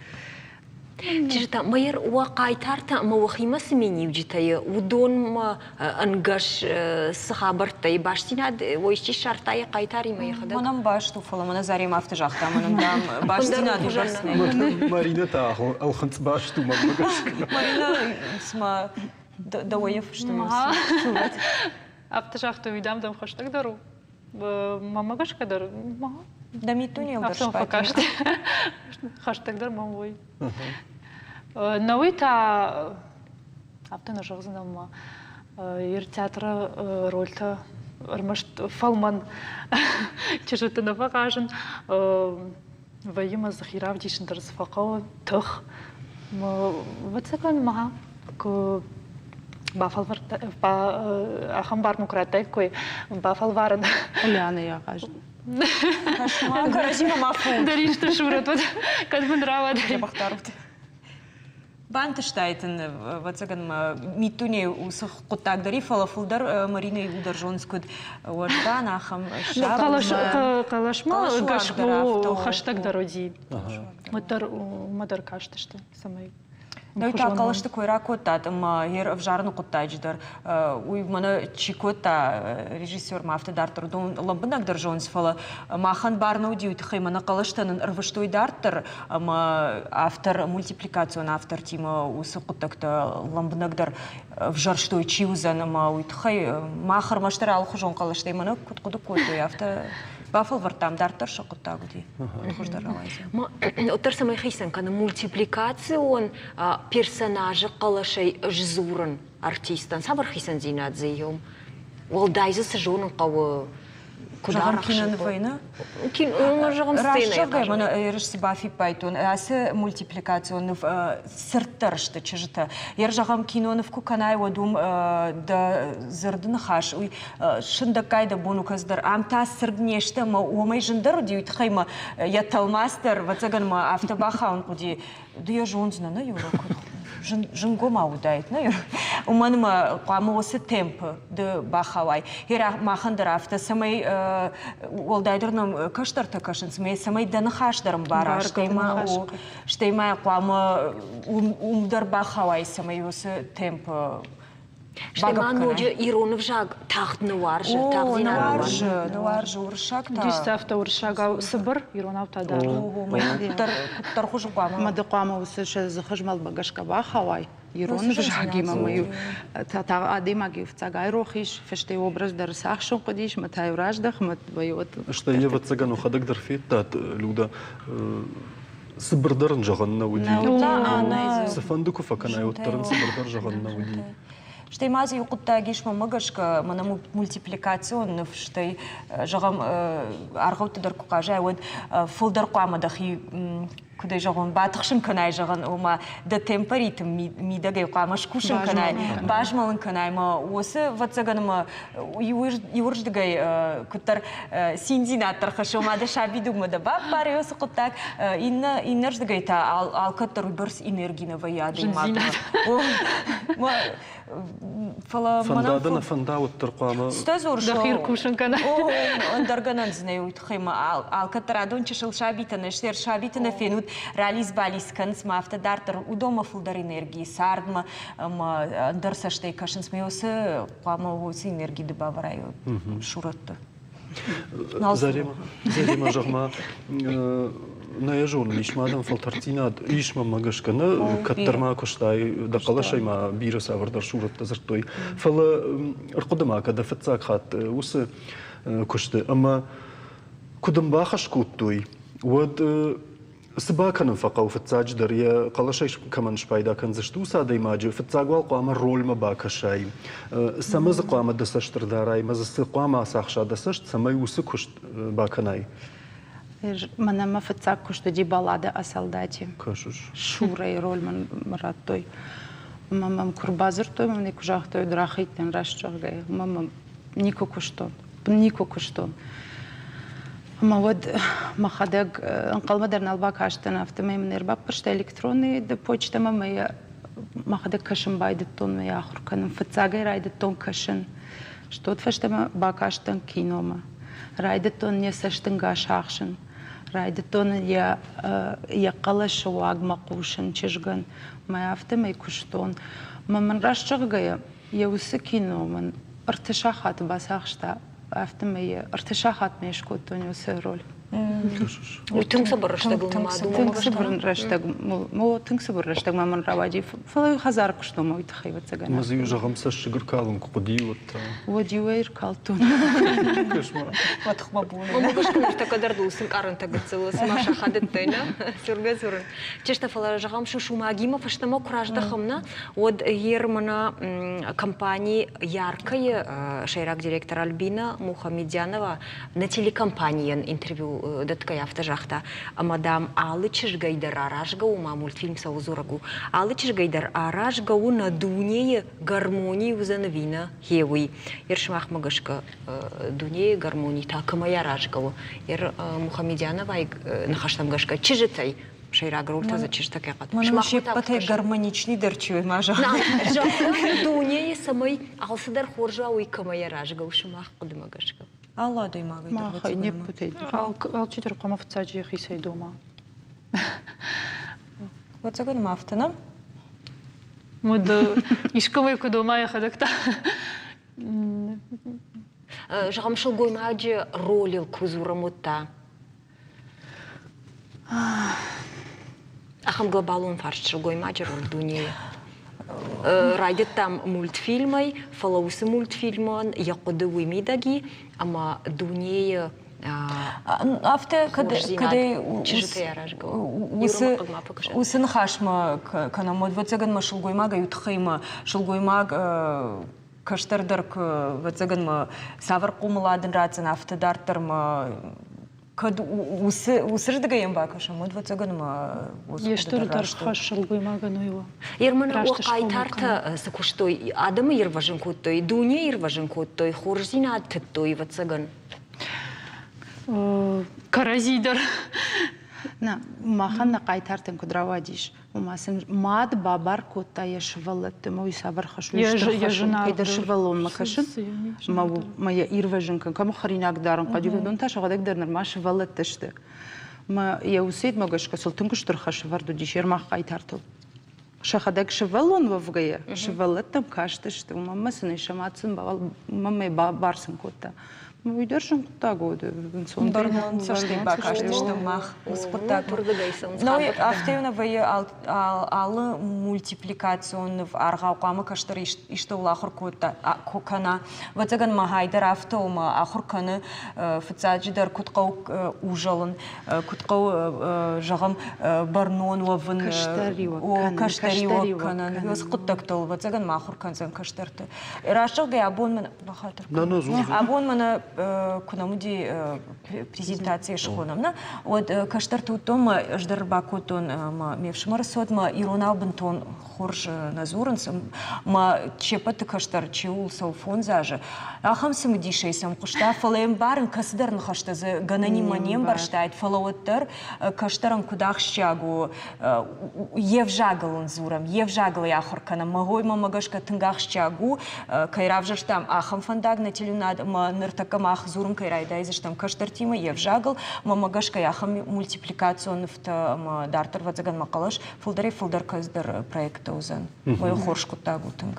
Чызджытӕ, майор, уӕ хъайтартӕ ӕмӕ уӕхимӕ цы миниуджытӕ и, уыдонмӕ ӕнгӕс цы хабӕрттӕ и, бастдзинад уӕ исчи ссардта йӕ хъайтаримӕ йӕхӕдӕг? Мӕнӕн баст у, фӕлӕ мӕнӕ Зарема афтӕ загъта, мӕнӕн, дам, бастдзинад уыйбӕрц нӕй. Маринӕ та ӕлхынцъ баст у, мӕнмӕ гӕсгӕ. Маринӕ, цыма дӕуӕй йӕ фысты Афтӕ загътой, уый, дам, дӕм хӕстӕгдӕр у. Мӕнмӕ гӕсгӕ дӕр Дӕ миддунейыл дӕр афтӕ фӕкасти. Хӕстӕгдӕр мӕм уый. Науи та афтӕ нӕ зӕгъдзынӕн ма ир театры рольтӕ ӕрмӕст фӕлмӕн чызджыты нӕ фӕхъазын. Вӕййы мӕ дзы хи равдисын дӕр цы фӕхъӕуы, тых. Ӕвӕццӕгӕн ма куы бафӕлвӕрдта, ахӕм бар мын куы радтаиккой, бафӕлварын. Ульянӕйы ахъазт. Кӕрӕдзимӕ ма фу. Дӕр исты сурӕт уыд, кӕд мын рауад. Дзӕбӕхдӕр уыд. Бантыстаид ын, ӕвӕццӕгӕн ма миддунейы уыцы хъуыддаг дӕр и, фӕлӕ фылдӕр Маринӕ иууылдӕр зонынц, куыд уӕздан, ахӕм Хъӕлӕсмӕ гӕсгӕ хӕстӕгдӕр уыди. Уӕддӕр уымӕ дӕр кастысты, цӕмӕй. Ныр та хъӕлӕсты кой ракодтат ӕмӕ йе ӕвзарыны хъуыддаджы дӕр уый мӕнӕ чи кодта режиссер ма афтӕ дарддӕр уыдон лӕмбынӕгдӕр зонынц, фӕлӕ махӕн бар нӕ уыди уый тыххӕй мӕнӕ хъӕлӕстӕ нын ӕрвыстой дарддӕр ӕмӕ автор мультипликацион автортимӕ уыцы хъуыддӕгтӕ лӕмбынӕгдӕр ӕвзӕрстой чи уыдзӕн ӕмӕ уый тыххӕй мах ӕрмӕстдӕр алыхуызон хъӕлӕстӕй мӕнӕ куыд хъуыды кодтой, афтӕ бафӕлвӕрдтам, дарддӕр сӕ хъуыддаг уыди, хуыздӕр рауайдзӕн. Уӕддӕр цӕмӕй хицӕн кӕны мультипликацион персонажы хъӕлӕсӕй сдзурын артистӕн? Цавӕр хицӕндзинад дзы и? Уӕлдай дзы цы зонын хъӕуы? Куыд арӕхсын хъӕуы? Зӕгъӕм, Раст зӕгъгӕй, мӕнӕ ерыс цы бафиппайдтон, ацы мультипликацион ныв цырддӕр сты чызджытӕ. Ер зӕгъӕм, киноныв куы кӕнай, уӕд уым дӕ дзырды ныхас уый сындӕггай дӕ бон у кӕцыдӕр. Ам та цырд не сты ӕмӕ уымӕй зындӕр уыди, уый тыххӕй мӕ йӕ тӕлмац дӕр, ӕвӕццӕгӕн мӕ афтӕ бахауын хъуыди. Ды йӕ зондзынӕ, нӕ Юра, куыд зынгомау уыдаид, нӕ Уымӕн ӕмӕ хъуамӕ уыцы темпы ды бахауай. Махӕн дӕр афтӕ, цӕмӕй уӕлдайдӕр нӕм кӕстӕртӕ кӕсынц, цӕмӕй дӕ ныхас дӕр ӕмбара, стӕй ма стӕй ма хъуамӕ уым дӕр бахауай, цӕмӕй уыцы темпы Стӕй ма ноджы ирон ӕвзаг тагъд нӕ уарзы, тагъддзинад нӕ уарзы. Нӕ уарзы уырыссаг та. Дистӕфтӕ уырыссагау цыбыр, иронау та даргъ. Куыддӕр хуызы хъуамӕ. Мады хъуамӕ уыцы сӕ дзыхы змӕлдмӕ гӕсгӕ бахауай ирон ӕвзагимӕ ӕмӕ-иу адӕймаг-иу фыццаг айрох ис, фӕстӕ образ дӕр цахсын хъуыдис, мӕ та-иу раздӕх, мӕ уӕд. Стӕй, ӕвӕццӕгӕн, уӕхӕдӕг дӕр федтат, Люда, цыбырдӕр ын зӕгъӕн нӕ уыди. Цыфӕнды куы фӕкӕнай, уӕддӕр ын цыбырдӕр зӕгъӕн нӕ уыди. Стӕй ма дзы иу хъуыддаг ис, мӕнмӕ гӕсгӕ, мӕнӕ мультипликацион ныв, стӕй, зӕгъӕм, аргъӕутты дӕр куы хъазай, уӕд фылдӕр хъуамӕ дӕхи куыд ӕй зӕгъон, батыхсын кӕнай, зӕгъӕн, ома дӕ темпориты мидӕгӕй хъуамӕ скусын кӕнай, базмӕлын кӕнай, ӕмӕ уыцы, ӕвӕццӕгӕн, ӕмӕ иуырдыгӕй куыддӕр циндзинад дӕр хӕссы, ома дӕ сабидугмӕ дӕ баппары уыцы хъуыддаг, иннӕ иннӕрдыгӕй та алкӕддӕр уыйбӕрц энерги нӕ вӕййы адӕймагмӕ. Фӕлӕ фӕнда дӕ нӕ фӕнда, уӕддӕр хъуамӕ дӕхи ркусын кӕна. Ӕндӕр гӕнӕн дзы нӕй уый тыххӕй ма алкӕддӕр адон чысыл сабитӕ нӕ сты, сабиты нӕ фенут, ралидз-балидз кӕнынц ма афтӕ дарддӕр уыдонмӕ фылдӕр энерги, цардмӕ ӕмӕ ӕндӕр цӕстӕй кӕсынц. Ме уыцы хъуамӕ уыцы энерги ды бавӕрай сурӕтты. Зарима, Зарима, зӕгъ-ма, нӕ йӕ зонын, ис ма дӕм фӕлтӕрддзинад, ис мӕнмӕ гӕсгӕ, нӕ кӕддӕр ма куыстай, дӕ хъӕлӕсӕй ма бирӕ цавӕрдӕр сурӕттӕ дзырдтой, фӕлӕ ӕрхъуыды ма кӕ дӕ фыццаг хатт уыцы куысты ӕмӕ куыд ын бахӕс кодтой, уӕд Цы бакӕнын фӕхъӕуы фыццаджыдӕр, йӕ хъӕлӕсӕй кӕмӕн спайда кӕндзысты, уыцы адӕймаджы фыццаг уал хъуамӕ рольмӕ бакӕсай. Цӕмӕ дзы хъуамӕ дӕ цӕст ӕрдарай, ӕмӕ дзы цы хъуамӕ ацахса дӕ цӕст, цӕмӕй уыцы куыст бакӕнай? Мӕнӕ мӕ фыццаг куыст уыди балладӕ о солдате. Кӕсыс? Шурӕйы роль мын радтой. Ӕмӕ мӕм куы рбадзырдтой, мӕм куы загътой, рахидтӕн раст зӕгъгӕйӕ, ӕмӕ мӕм никуы куыстон. Никуы куыстон. Ӕмӕ уӕд мӕхӕдӕг ӕнхъӕлмӕ дӕр нал бакастӕн, афтӕмӕй мын ӕрбаппӕрста электронный почтӕмӕ ӕмӕ йӕ мӕхӕдӕг кӕсын байдыдтон, мӕ йӕ ахуыр кӕнын. Фыццагӕй райдыдтон кӕсын. Стод фӕстӕмӕ бакастӕн киномӕ. Райдыдтон йӕ цӕстӕнгас ахсын. Райдыдтон йӕ йӕ хъӕлӕсы уагмӕ хъусын чызгӕн. Мӕ афтӕмӕй куыстон. Мӕ мын раст зӕгъгӕйӕ, Йӕ уыцы кино мын ӕртӕ сахаты бацахста, афтӕмӕй йӕ ӕртӕ сахатмӕ скодтон уыцы роль. Уый тынг цыбыр рӕстӕгыл нымад у. Тынг цыбыр рӕстӕг, тынг цыбыр рӕстӕгмӕ мын рауади, фӕлӕ хӕдзары куыстон уый тыххӕй ӕвӕццӕгӕн. Ӕмӕ дзы-иу зӕгъӕм цӕссыг ӕркалын куы хъуыди, уӕд та? Уӕд-иу ӕй ӕркалдтон. Уӕдхмӕ бон. Омӕ гӕсгӕ ныртӕккӕ дӕр дыл цы нкъарӕнтӕ гыццыл, цыма сахадыдтай, нӕ? Дзургӕ-дзурын. Честно, фӕлӕ зӕгъӕм, Шушумагимӕ фӕстӕмӕ куы раздӕхӕм, нӕ, уӕд Ермана компани Яркайы сӕйраг директор Альбина Мухамедзянова нӕ телекомпанийӕн интервью дӕтгӕйӕ афтӕ загъта, ӕмӕ, дам, алы чызгӕй дӕр аразгӕ у, ма мультфильм цӕуыл дзурӕг у, алы чызгӕй дӕр аразгӕ у нӕ дунейы гармони уыдзӕн ӕви нӕ, гъе уый. Ер сымахмӕ гӕсгӕ дунейы гармони та кӕмӕй аразгӕ у? Ер Мухамедяновайы ныхӕстӕм гӕсгӕ чызджытӕй сӕйраг рольтӕ дзы чызджытӕ кӕй хъӕд. Мӕнӕ се ппӕтӕй гармоничный дӕр чи у, ма зӕгъ. Дунейы цӕмӕй алцыдӕр хорз уа, уый кӕмӕй аразгӕ у сымах хъуыдымӕ гӕсгӕ? Алы адӕймагӕй дӕр. Махӕй не ппӕтӕй. Алчидӕр хъуамӕ фыццаджы йӕхицӕй дома. Ӕвӕццӕгӕн ма афтӕ нӕ? Уӕд искӕмӕй куы дома йӕхӕдӕг та. Зӕгъӕм, сылгоймаджы ролыл куы дзурӕм, уӕд та? Ахӕм глобалон фарст сылгоймаджы роль дунейы. Райдыдтам мультфильмӕй, фӕлӕ уыцы мультфильмӕн йӕ хъуыды уый мидӕг и, ӕмӕ дунейы Афтӕ кӕдӕй уыцы ныхасмӕ кӕнӕм, уӕд ӕвӕццӕгӕн мӕ сылгоймагӕй уый тыххӕй мӕ сылгоймаг кӕстӕр дӕр куы ӕвӕццӕгӕн мӕ цавӕр хъомылад ын ратдзӕн, афтӕ дарддӕр мӕ кӕд уыцы уыцырдыгӕй йӕм бакӕсӕм, уӕд ӕвӕццӕгӕн мӕ Йе стырдӕр хӕс сылгоймагӕн уый у. Ерманы хъайтартӕ цы куыстой, адӕмы ирвӕзын кодтой, дуне ирвӕзын кодтой, хорздзинад тыдтой, ӕвӕццӕгӕн. Кӕрӕдзи дӕр. Нӕ, махӕн нӕ хъайтартӕн куыд рауадис, ома сын мад бабар кодта йӕ сывӕллӕтты, мӕ уый цавӕр хӕс у, стыр хӕс у, кӕйдӕр сывӕллонмӕ кӕсын, мӕ йӕ ирвӕзын кӕн, кӕм хӕринаг дарын хъӕуы, уыдон та сӕхӕдӕг дӕр нырма сывӕллӕттӕ сты. Мӕ йӕ уыцыдмӕ гӕсгӕ сыл тынг стыр хӕс ӕвӕрд уыдис Ермах хъайтартыл. Сӕхӕдӕг сывӕллон уӕвгӕйӕ, сывӕллӕттӕм кастысты, уымӕн ӕмӕ сын сӕ мад сын уымӕн бар сын кодта. Уый дӕр зын хъуыддаг уыд. Бӕрнон цӕстӕй бакастыстӕм мах уыцы хъуыддаг. Афтӕ нӕ вӕййы алы мультипликацион ныв аргъау хъуамӕ кӕстӕр истӕуыл ахуыр кодта кӕна. Ӕвӕццӕгӕн ма хай дӕр афтӕ у ӕмӕ ахуыр кӕны фыццаджыдӕр куыд хъӕуы узӕлын, куыд хъӕуы, зӕгъӕм, бӕрнон уӕвын, кӕстӕриуӕг кӕнын. Уыцы хъуыддӕгтыл, ӕвӕццӕгӕн, ма ахуыр кӕндзӕн кӕстӕрты. Раст зӕгъгӕйӕ, абон мын бахатыр Абон мӕнӕ куы нӕм уыди презентацийы схонӕм, нӕ, уӕд кӕстӕрты уыдтон мӕ ӕз дӕр бакодтон ме фсымӕры цотмӕ иронау бынтон хорз нӕ дзурынц. Мӕ се ппӕты кӕстӕр чи у, цӕуы фондз азы. Ахӕм цымыдисӕй сӕм хъуыста, фӕлӕ йӕ ӕмбарын, кӕцыдӕр ныхӕстӕ дзы гӕнӕнимӕ не мбӕрстаид, фӕлӕ уӕддӕр кӕстӕрӕн куыд ахсджиаг у, йе взагыл ын дзурӕм, йе взагыл ӕй ахуыр кӕнӕм. Мӕ гӕсгӕ тынг ахсджиаг у, кӕй равзӕрстам, ахӕм фӕндаг нӕ телеуынад ӕмӕ ныртӕккӕ мах дзурын кӕй райдайдзыстӕм кӕстӕртимӕ йе взагыл. Мӕ гӕсгӕ ахӕм мультипликацион нывтӕ ӕмӕ дарддӕр ӕвӕццӕгӕн мӕ хъӕлӕс фылдӕрӕй-фылдӕр кӕцыдӕр проекттӕ уыдзӕн. Уый хорз хъуыддаг у тынг.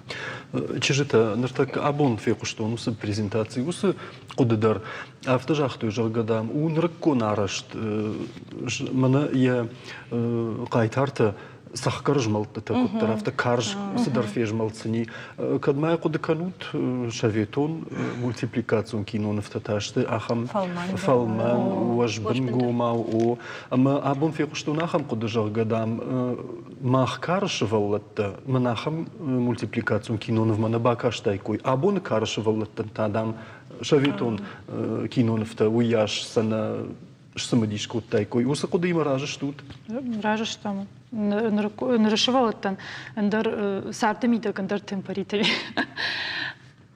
Чызджытӕ, ныртӕккӕ абон фехъуыстон уыцы презентаци, уыцы хъуыды дӕр. Афтӕ загътой, зӕгъгӕ, дам, у нырыккон арӕзт, мӕнӕ йӕ хъайтартӕ цӕхгӕр змӕлдтытӕ куыддӕр, афтӕ карз цыдӕр фезмӕлд сын и. Кӕд ма хъуыды кӕнут, советон мультипликацион кинонывтӕ та сты ахӕм фӕлмӕн, уӕзбынгомау, о. Ӕмӕ абон фехъуыстон ахӕм хъуыды, зӕгъгӕ, дам, мах кары сывӕллӕттӕ мын ахӕм мультипликацион кинонывмӕ нӕ бакастаиккой. Абоны кары сывӕллӕттӕн та, дам, советон кинонывтӕ уыйас сӕ нӕ сцымыдис кодтаиккой. Уыцы хъуыдыимӕ разы стут? Разы стӕм. Ныры сывӕллӕттӕн ӕндӕр царды мидӕг ӕндӕр темпоритӕй.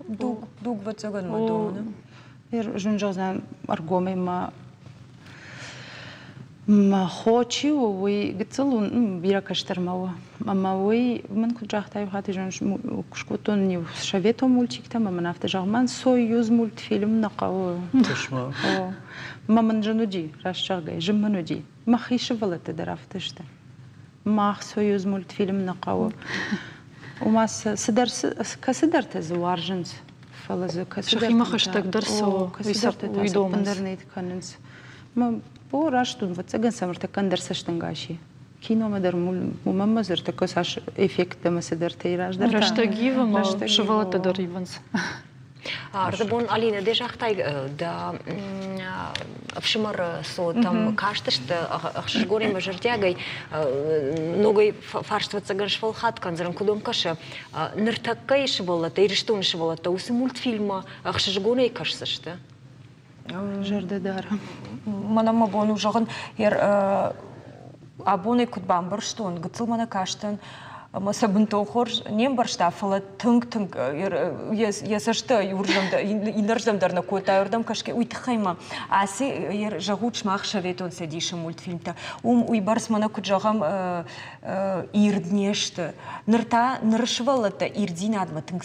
Дуг, дуг вӕццӕгӕн ма домы. Зын зӕгъдзӕн ӕргомӕй ма мӕ хо чи у, уый гыццыл у, бирӕ кӕстӕр ма у. Ӕмӕ уый мын куыд загъта, иу хатт куы скодтон иу советон мультиктӕ, ӕмӕ мын афтӕ зӕгъ, мӕн Союз мультфильм нӕ хъӕуы. Кӕс-ма. Мӕ мын зын уыди, раст зӕгъгӕйӕ, зын мын уыди. Мӕхи сывӕллӕттӕ дӕр афтӕ сты. Мах Союз мультфильм нӕ хъӕуы. Ома цыдӕр кӕцыдӕртӕ дзы уарзынц, фӕлӕ дзы кӕцыдӕртӕ Сӕхимӕ хӕстӕгдӕр цы у, кӕцыдӕртӕ та уый домынц. ӕппындӕр нӕ кӕнынц. Мӕ о, раст у, ӕвӕццӕгӕн сӕм ӕртӕккӕ ӕндӕр цӕстӕнгас и. Киномӕ дӕр уымӕн ма дзы ӕртӕккӕ цас эффекттӕ ӕмӕ цыдӕртӕ и раздӕр. Рӕстӕг ивы ӕмӕ сывӕллӕттӕ дӕр ивынц. Ардыбон Алинӕ, ды загътай, дӕ ӕфсымӕры цотӕм кастысты ӕхсызгонӕй ӕмӕ зӕрдиагӕй ногӕй фарст ӕвӕццӕгӕн сфӕлхатт кӕндзӕн, куыд уӕм кӕсы, ныртӕккӕйы сывӕллӕттӕ, Ирыстоны сывӕллӕттӕ уыцы мультфильммӕ ӕхсызгонӕй кӕсдзысты? Зӕрдӕ дары. Мӕнӕн мӕ бон у зӕгъын, абонӕй куыд бамбӕрстон, гыццыл мӕ нӕ кастӕн, ӕмӕ сӕ бынтон хорз не мбӕрста, фӕлӕ тынг-тынг йӕ цӕсты иннӕрдӕм дӕр нӕ кодта, уырдӕм кӕсгӕ. Уый тыххӕй ма ацы зӕгъут сымах Советон Цӕдисы мультфильмтӕ, уым уыйбӕрц мӕнӕ куыд зӕгъӕм, ирд не сты. Ныр та ныры сывӕллӕттӕ ирддзинадмӕ тынг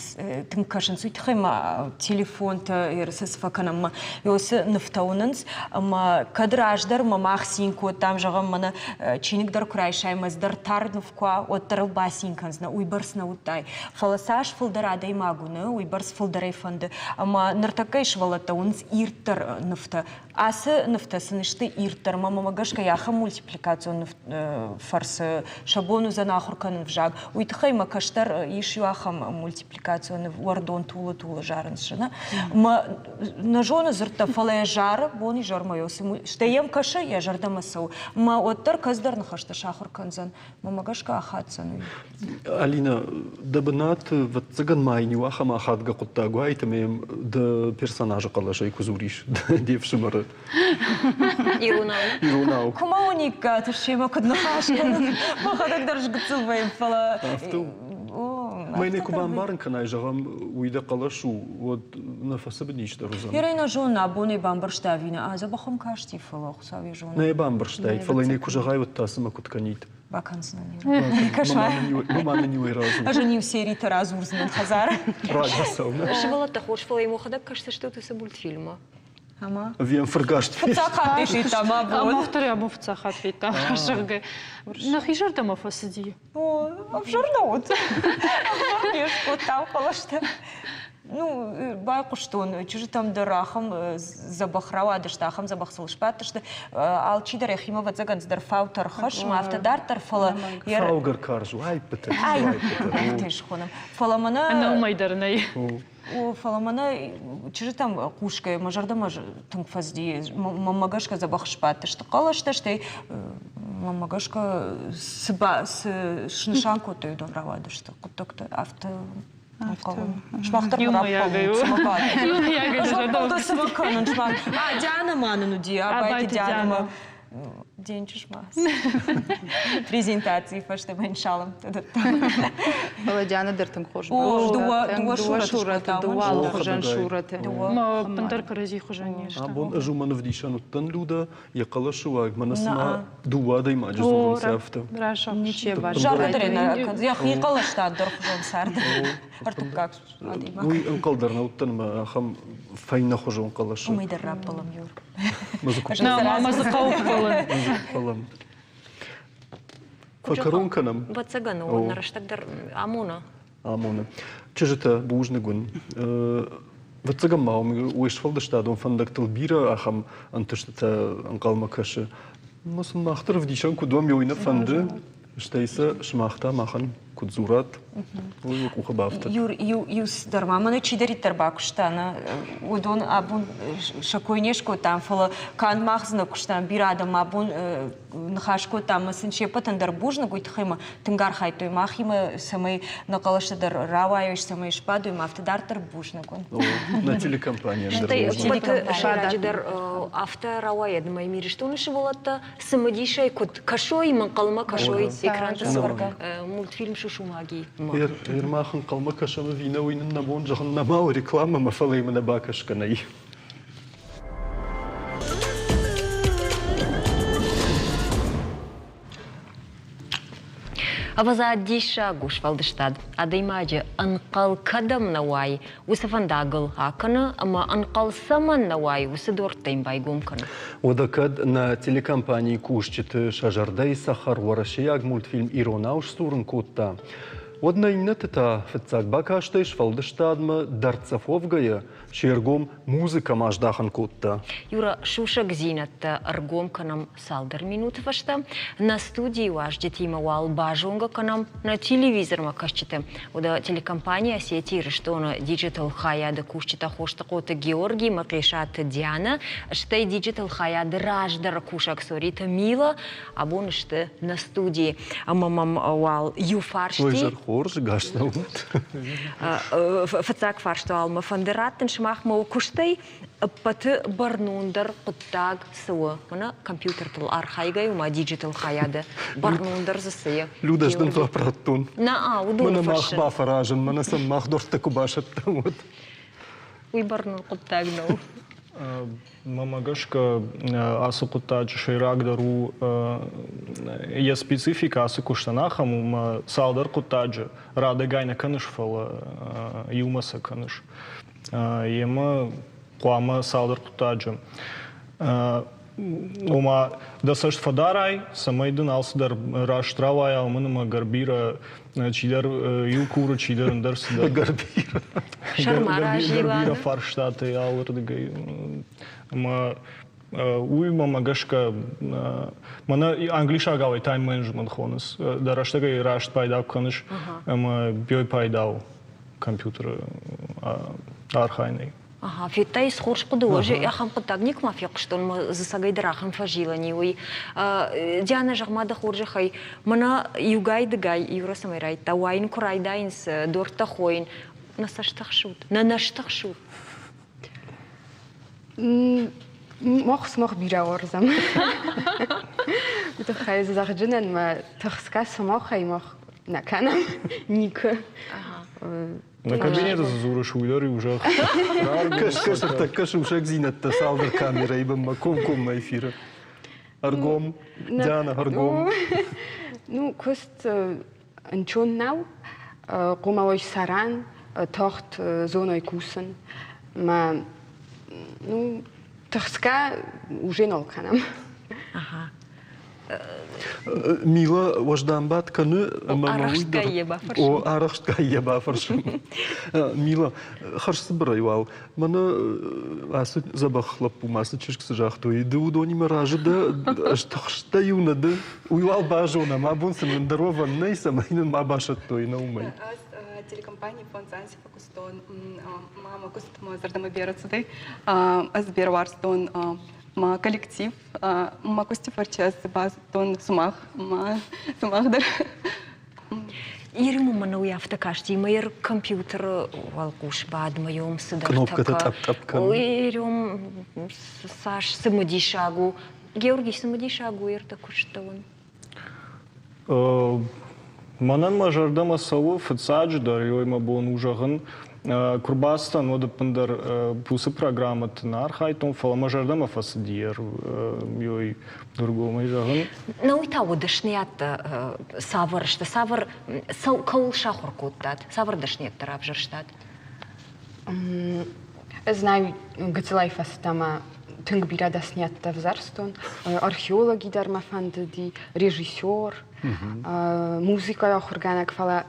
тынг кӕсынц. Уый тыххӕй ма телефонтӕ цы фӕкӕнӕм ӕмӕ уыцы нывтӕ уынынц. Ӕмӕ кӕд раздӕр мӕ мах цин кодтам, зӕгъӕм, мӕнӕ чиныг дӕр куы райсай, ӕмӕ дӕр тар ныв куы уа, уӕддӕр ыл бацин. бацин кӕндзынӕ, уыйбӕрц нӕ уыдтай. Фӕлӕ цас фылдӕр адӕймаг уыны, уыйбӕрц фылдӕрӕй фӕнды. Ӕмӕ ныртӕккӕйы сывӕллӕттӕ уынынц ирддӕр нывтӕ. Ацы нывтӕ сын сты ирддӕр. Мӕнмӕ гӕсгӕ ахӕм мультипликацион фӕрцы сӕ бон уыдзӕн ахуыр кӕнын взаг. Уый тыххӕй мӕ кӕстӕр ис иу ахӕм мультипликацион ныв уӕрдон тулы-тулы зарынц зыны. Мӕ нӕ зоны дзырдтӕ, фӕлӕ йӕ зары бон-изӕрмӕ йӕ стӕй йӕм кӕсы, йӕ зӕрдӕмӕ цӕуы. Мӕ уӕддӕр кӕцыдӕр ныхӕстӕ сахуыр кӕндзӕн. Мӕнмӕ гӕсгӕ ахаддзӕн уый. Алина, дӕ бынаты, ӕвӕццӕгӕн ма йын иу ахӕм ахадгӕ хъуыддаг уаид, ӕмӕ йӕм дӕ персонажы хъӕлӕсӕй куы дзурис де фсымӕры. Иронау. Иронау. Куы ма уыниккат, семӕ куыд ныхас кӕнын, мӕхӕдӕг дӕр сгыццыл вӕййын, фӕлӕ Афтӕ у. Мӕнӕ куы бамбарын кӕнай, зӕгъӕм, уый дӕ хъӕлӕс у, уӕд нӕ фӕцыбыдисдӕр уыдзӕн. Ирина зоны, абонӕй бамбӕрста ӕви нӕ? Дзӕбӕх ӕм касти, фӕлӕ Хуыцау йӕ зоны. Нӕ бамбӕрстаид, фӕлӕ йын куы зӕгъай, уӕд та цымӕ куыд кӕнид? Бакӕндзынӕн. Мама нын иуӕй радзур. Ӕз ын иу серитӕ радзурдзынӕн хӕдзары. Рагацау, нӕ? Сывӕллӕттӕ хорз, фӕлӕ йӕм уӕхӕдӕг кӕсдзыстут уыцы мультфильмы? Ӕмӕ? Ӕви йӕм фыргаст Фыццаг хатт федта мӕ бон. Мах дӕр абон фыццаг хатт федтам, зӕгъгӕ. Нӕхи зӕрдӕмӕ фӕцыди. О, ӕвзӕр нӕ уыд. Ӕвзӕр не скодтам хъӕлӕстӕ. Ну, байхъуыстон, чызджытӕм дӕр ахӕм дзӕбӕх рауадысты, ахӕм дзӕбӕх сыл сбадтысты. Алчидӕр йӕхимӕ, ӕвӕццӕгӕн, цыдӕр фаутӕ рхӕссы, афтӕ дарддӕр, фӕлӕ... Фаугӕр карз у, аиппытӕ. Аиппытӕ схонӕм. Фӕлӕ мӕнӕ... Ӕнӕ уымӕй дӕр нӕй. О, фӕлӕ мӕнӕ чызджытӕм хъусгӕ мӕ зӕрдӕмӕ тынг фӕцыди. Мӕнмӕ гӕсгӕ дзӕбӕх сбадтысты хъӕлӕстӕ, стӕй мӕнмӕ гӕсгӕ цы, цы снысан кодтой, уыдон рауадысты хъуыддӕгтӕ. Афтӕ Сымах дӕр раппӕлут, цымӕ бадут. Цымӕ кӕнын сымах. А, Диана ма нын уыди, Абайты Дианамӕ. Денджызмӕ. Презентацийы фӕстӕ мӕ иншаллам Фӕлӕ Диана дӕр тынг хорз Дыууӕ сурӕты, дыууӕ алыхуызӕн сурӕты. Ӕппындӕр кӕрӕдзи хуызӕн не сты. Абон ӕз уымӕн ӕвдисӕн уыдтӕн, Люда, йӕ хъӕлӕсы уаг мӕнӕ цыма дыууӕ адӕймаджы дзурынц афтӕ. Ничи Зӕрдӕ дӕр йӕхи хъӕлӕстӕ ӕндӕрхуызон царды. Ӕртыккаг адӕймаг. Уый ӕнхъӕл дӕр нӕ уыдтӕн ӕмӕ ахӕм фӕйнӕхуызон хъӕлӕсы. Уымӕй дӕр раппӕлӕм, Юр. Мӕ дзы хъӕуы ппӕлын. Фӕкӕрон кӕнӕм. Ӕвӕццӕгӕн, нӕ рӕстӕг дӕр амоны. Амоны. Чызджытӕ, бузныг уын. Ӕвӕццӕгӕн ма уе сфӕлдыстадон фӕндӕгтыл бирӕ ахӕм ӕнтыстытӕ ӕнхъӕлмӕ кӕсы. Ӕмӕ сын мах дӕр ӕвдисӕн куыд уӕм, уый нӕ фӕнды. Стӕй сӕ сымах та махӕн куыд дзурат, уый уӕ къухы бафтыд. Юр, иу, иу цыдӕр ма мӕнӕ чидӕриддӕр бакуыста, нӕ, уыдон абон сӕ кой не скодтам, фӕлӕ канд мах дзы нӕ куыстам, бирӕ адӕм абон ныхас кодтам ӕмӕ сын се ппӕтӕн дӕр бузныг, уый тыххӕй ма тынг архайдтой махимӕ, цӕмӕй нӕ хъӕлӕстӕ дӕр рауайой, цӕмӕй сбадой, ӕмӕ афтӕ дарддӕр бузныг уын. Нӕ телекомпанийӕн дӕр Стӕй ӕппӕты сӕйраджыдӕр афтӕ рауайӕд, ӕмӕ Ирыстоны сывӕллӕттӕ цымыдисӕй куыд кӕсой, ӕнхъӕлмӕ кӕсой экранты цур мультфильм Шушумаги. Ер мах ӕнхъӕлмӕ кӕсӕм ӕви нӕ, уый нын нӕ бон зӕгъын нӕма у рекламӕмӕ, фӕлӕ йын нӕ бакӕсгӕ нӕй. Ӕвӕдза, диссаг у сфӕлдыстад. Адӕймаджы ӕнхъӕл кӕдӕм нӕ уай, уыцы фӕндагыл акӕны ӕмӕ ӕнхъӕл цӕмӕн нӕ уай, уыцы дуӕрттӕ йын байгом кӕны. Уӕдӕ кӕд нӕ телекомпанийы кусджыты сӕ зӕрдӕйы цӕхӕр уӕрӕсейаг мультфильм иронау сдзурын кодта, уӕд нӕ иннӕты та фыццаг бакастӕй сфӕлдыстадмӕ дӕрддзӕф уӕвгӕйӕ се ргом музыкӕмӕ аздахын кодта. Юра, сусӕгдзинӕдтӕ ӕргом кӕнӕм цалдӕр минуты фӕстӕ. Нӕ студийы уазджытимӕ уал базонгӕ кӕнӕм нӕ телевизормӕ кӕсджыты. Уӕдӕ телекомпани Осетия Ирыстоны диджитал хайады кусджытӕ Хостыхъоты Георгий, Мӕхъесаты Дианӕ, стӕй диджитал хайады раздӕры кусӕг Цориты Мила абон сты нӕ студийы. Ӕмӕ мӕм уал иу фарсти... Ой, хорз гӕстӕ уыд. Фыццаг фарст уал мӕ фӕнды раттын сымахмӕ куыстӕй ӕппӕты бӕрнондӕр хъуыддаг цы у? Мӕнӕ компьютертыл архайгӕ у ма диджитал хайады бӕрнондӕр дзы цы и? Люда, ӕз дын дзуапп радтон. Нӕ, уыдон Мӕнӕ мах бафӕразын, мӕнӕ сӕм мах дуртӕ куы басӕттӕм, уӕд. Уый бӕрнон хъуыддаг нӕу. Мӕнмӕ гӕсгӕ, ацы хъуыддаджы сӕйрагдӕр у йӕ спецификӕ ацы куыстӕн ахӕм у, ӕмӕ цалдӕр хъуыддаджы радӕгай нӕ кӕныс, фӕлӕ иумӕ сӕ кӕныс. Йемӕ хъуамӕ цалдӕр хъуыддаджы. Ома, дӕ цӕст фӕдарай, цӕмӕй дын алцыдӕр раст рауайа, уымӕн ӕмӕ ӕгӕр бирӕ чидӕр иу куры, чидӕр ӕндӕр цыдӕр. Ӕгӕр бирӕ. Ӕгӕр бирӕ фарстатӕ алырдыгӕй. Ӕмӕ уый мӕмӕ гӕсгӕ мӕнӕ англисагау тайм-менеджмент хонынц. Дӕ рӕстӕгӕй раст пайда куы кӕныс, ӕмӕ бой пайда у компьютеры архайынӕй. Ага, федтай хорз хъуыды у. Ахӕм хъуыддаг никуыма фехъуыстон, мӕ дзы цӕгӕйдӕр ахӕм фӕзилӕн и, уый. Диана, зӕгъ-ма дӕ хорзӕхӕй, мӕнӕ иугай-дыгай иу рӕсӕмӕй райдта, уайын куы райдайынц, дуртӕ хойын, нӕ сӕ стыхсут, нӕ нӕ стыхсут? Мах сымах бирӕ уарзӕм. Уый тыххӕй зӕгъджынӕн мӕ тыхсгӕ сымахӕй мах нӕ кӕнӕм никуы. На кабинеты цы дзурыс, уый дӕр-иу зӕгъ. Кӕсгӕ ныртӕккӕ сусӕгдзинӕдтӕ цалдӕр камерӕйы бынмӕ комкоммӕ эфиры. Ӕргом, Диана, ӕргом. Ну, куыст ӕнцон нӕу. Хъуамӕ уой сӕрӕн, тагъд зоной кусын. Мӕ, ну, тыхсгӕ уже нал кӕнӕм. Ага. Мила уӕздан бадт кӕны ӕмӕ арӕхстгай йӕ бафӕрсын. О, арӕхстгай йӕ бафӕрсын. Мила, хӕрзцыбырӕй уал, мӕнӕ ацы дзӕбӕх лӕппумӕ ацы чызг цы загътой, ды уыдонимӕ разы дӕ, ӕз тыхстӕ-иу нӕ ды, уый уал базонӕм, абон сын ӕндӕр уӕвӕн нӕй, цӕмӕй нын ма басӕттой нӕ уымӕй. Ӕз телекомпани Фондзанси фӕкуыстон, мӕ куыст мӕ зӕрдӕмӕ берӕ цудӕй. Ӕз берӕ уарзтон мӕ коллектив, Мӕ куысты фӕрцы ӕз базыдтон сымах, мӕ сымах дӕр. Ирмы мын уый афтӕ касти, мӕ йӕ компьютеры уӕлхъус бад, мӕ йом цыдӕртӕ Кнопкӕтӕ тъӕпп-тъӕпп кӕны. Иром цас цымыдисаг у. Георгий, цымыдисаг у ӕртӕ куыст дӕуӕн? Мӕнӕн мӕ зӕрдӕмӕ цӕуы фыццаджыдӕр, ёй мӕ бон у зӕгъын, куы рбацыдтӕн, уӕд ӕппындӕр уыцы программӕты нӕ архайдтон, фӕлӕ мӕ зӕрдӕмӕ фӕцыди ёй дургомӕй зӕгъын. На уый та уӕ дӕсныйӕдтӕ цавӕр сты, цавӕр кӕуыл сахуыр кодтат, цавӕр дӕсныйӕдтӕ равзӕрстат? Ӕз знаю, гыццылӕй фӕстӕмӕ тынг бирӕ дӕсниӕдтӕ ӕвзӕрстон. Археологи дӕр мӕ фӕндыди, режиссер, музыкӕйы ахуыргӕнӕг, фӕлӕ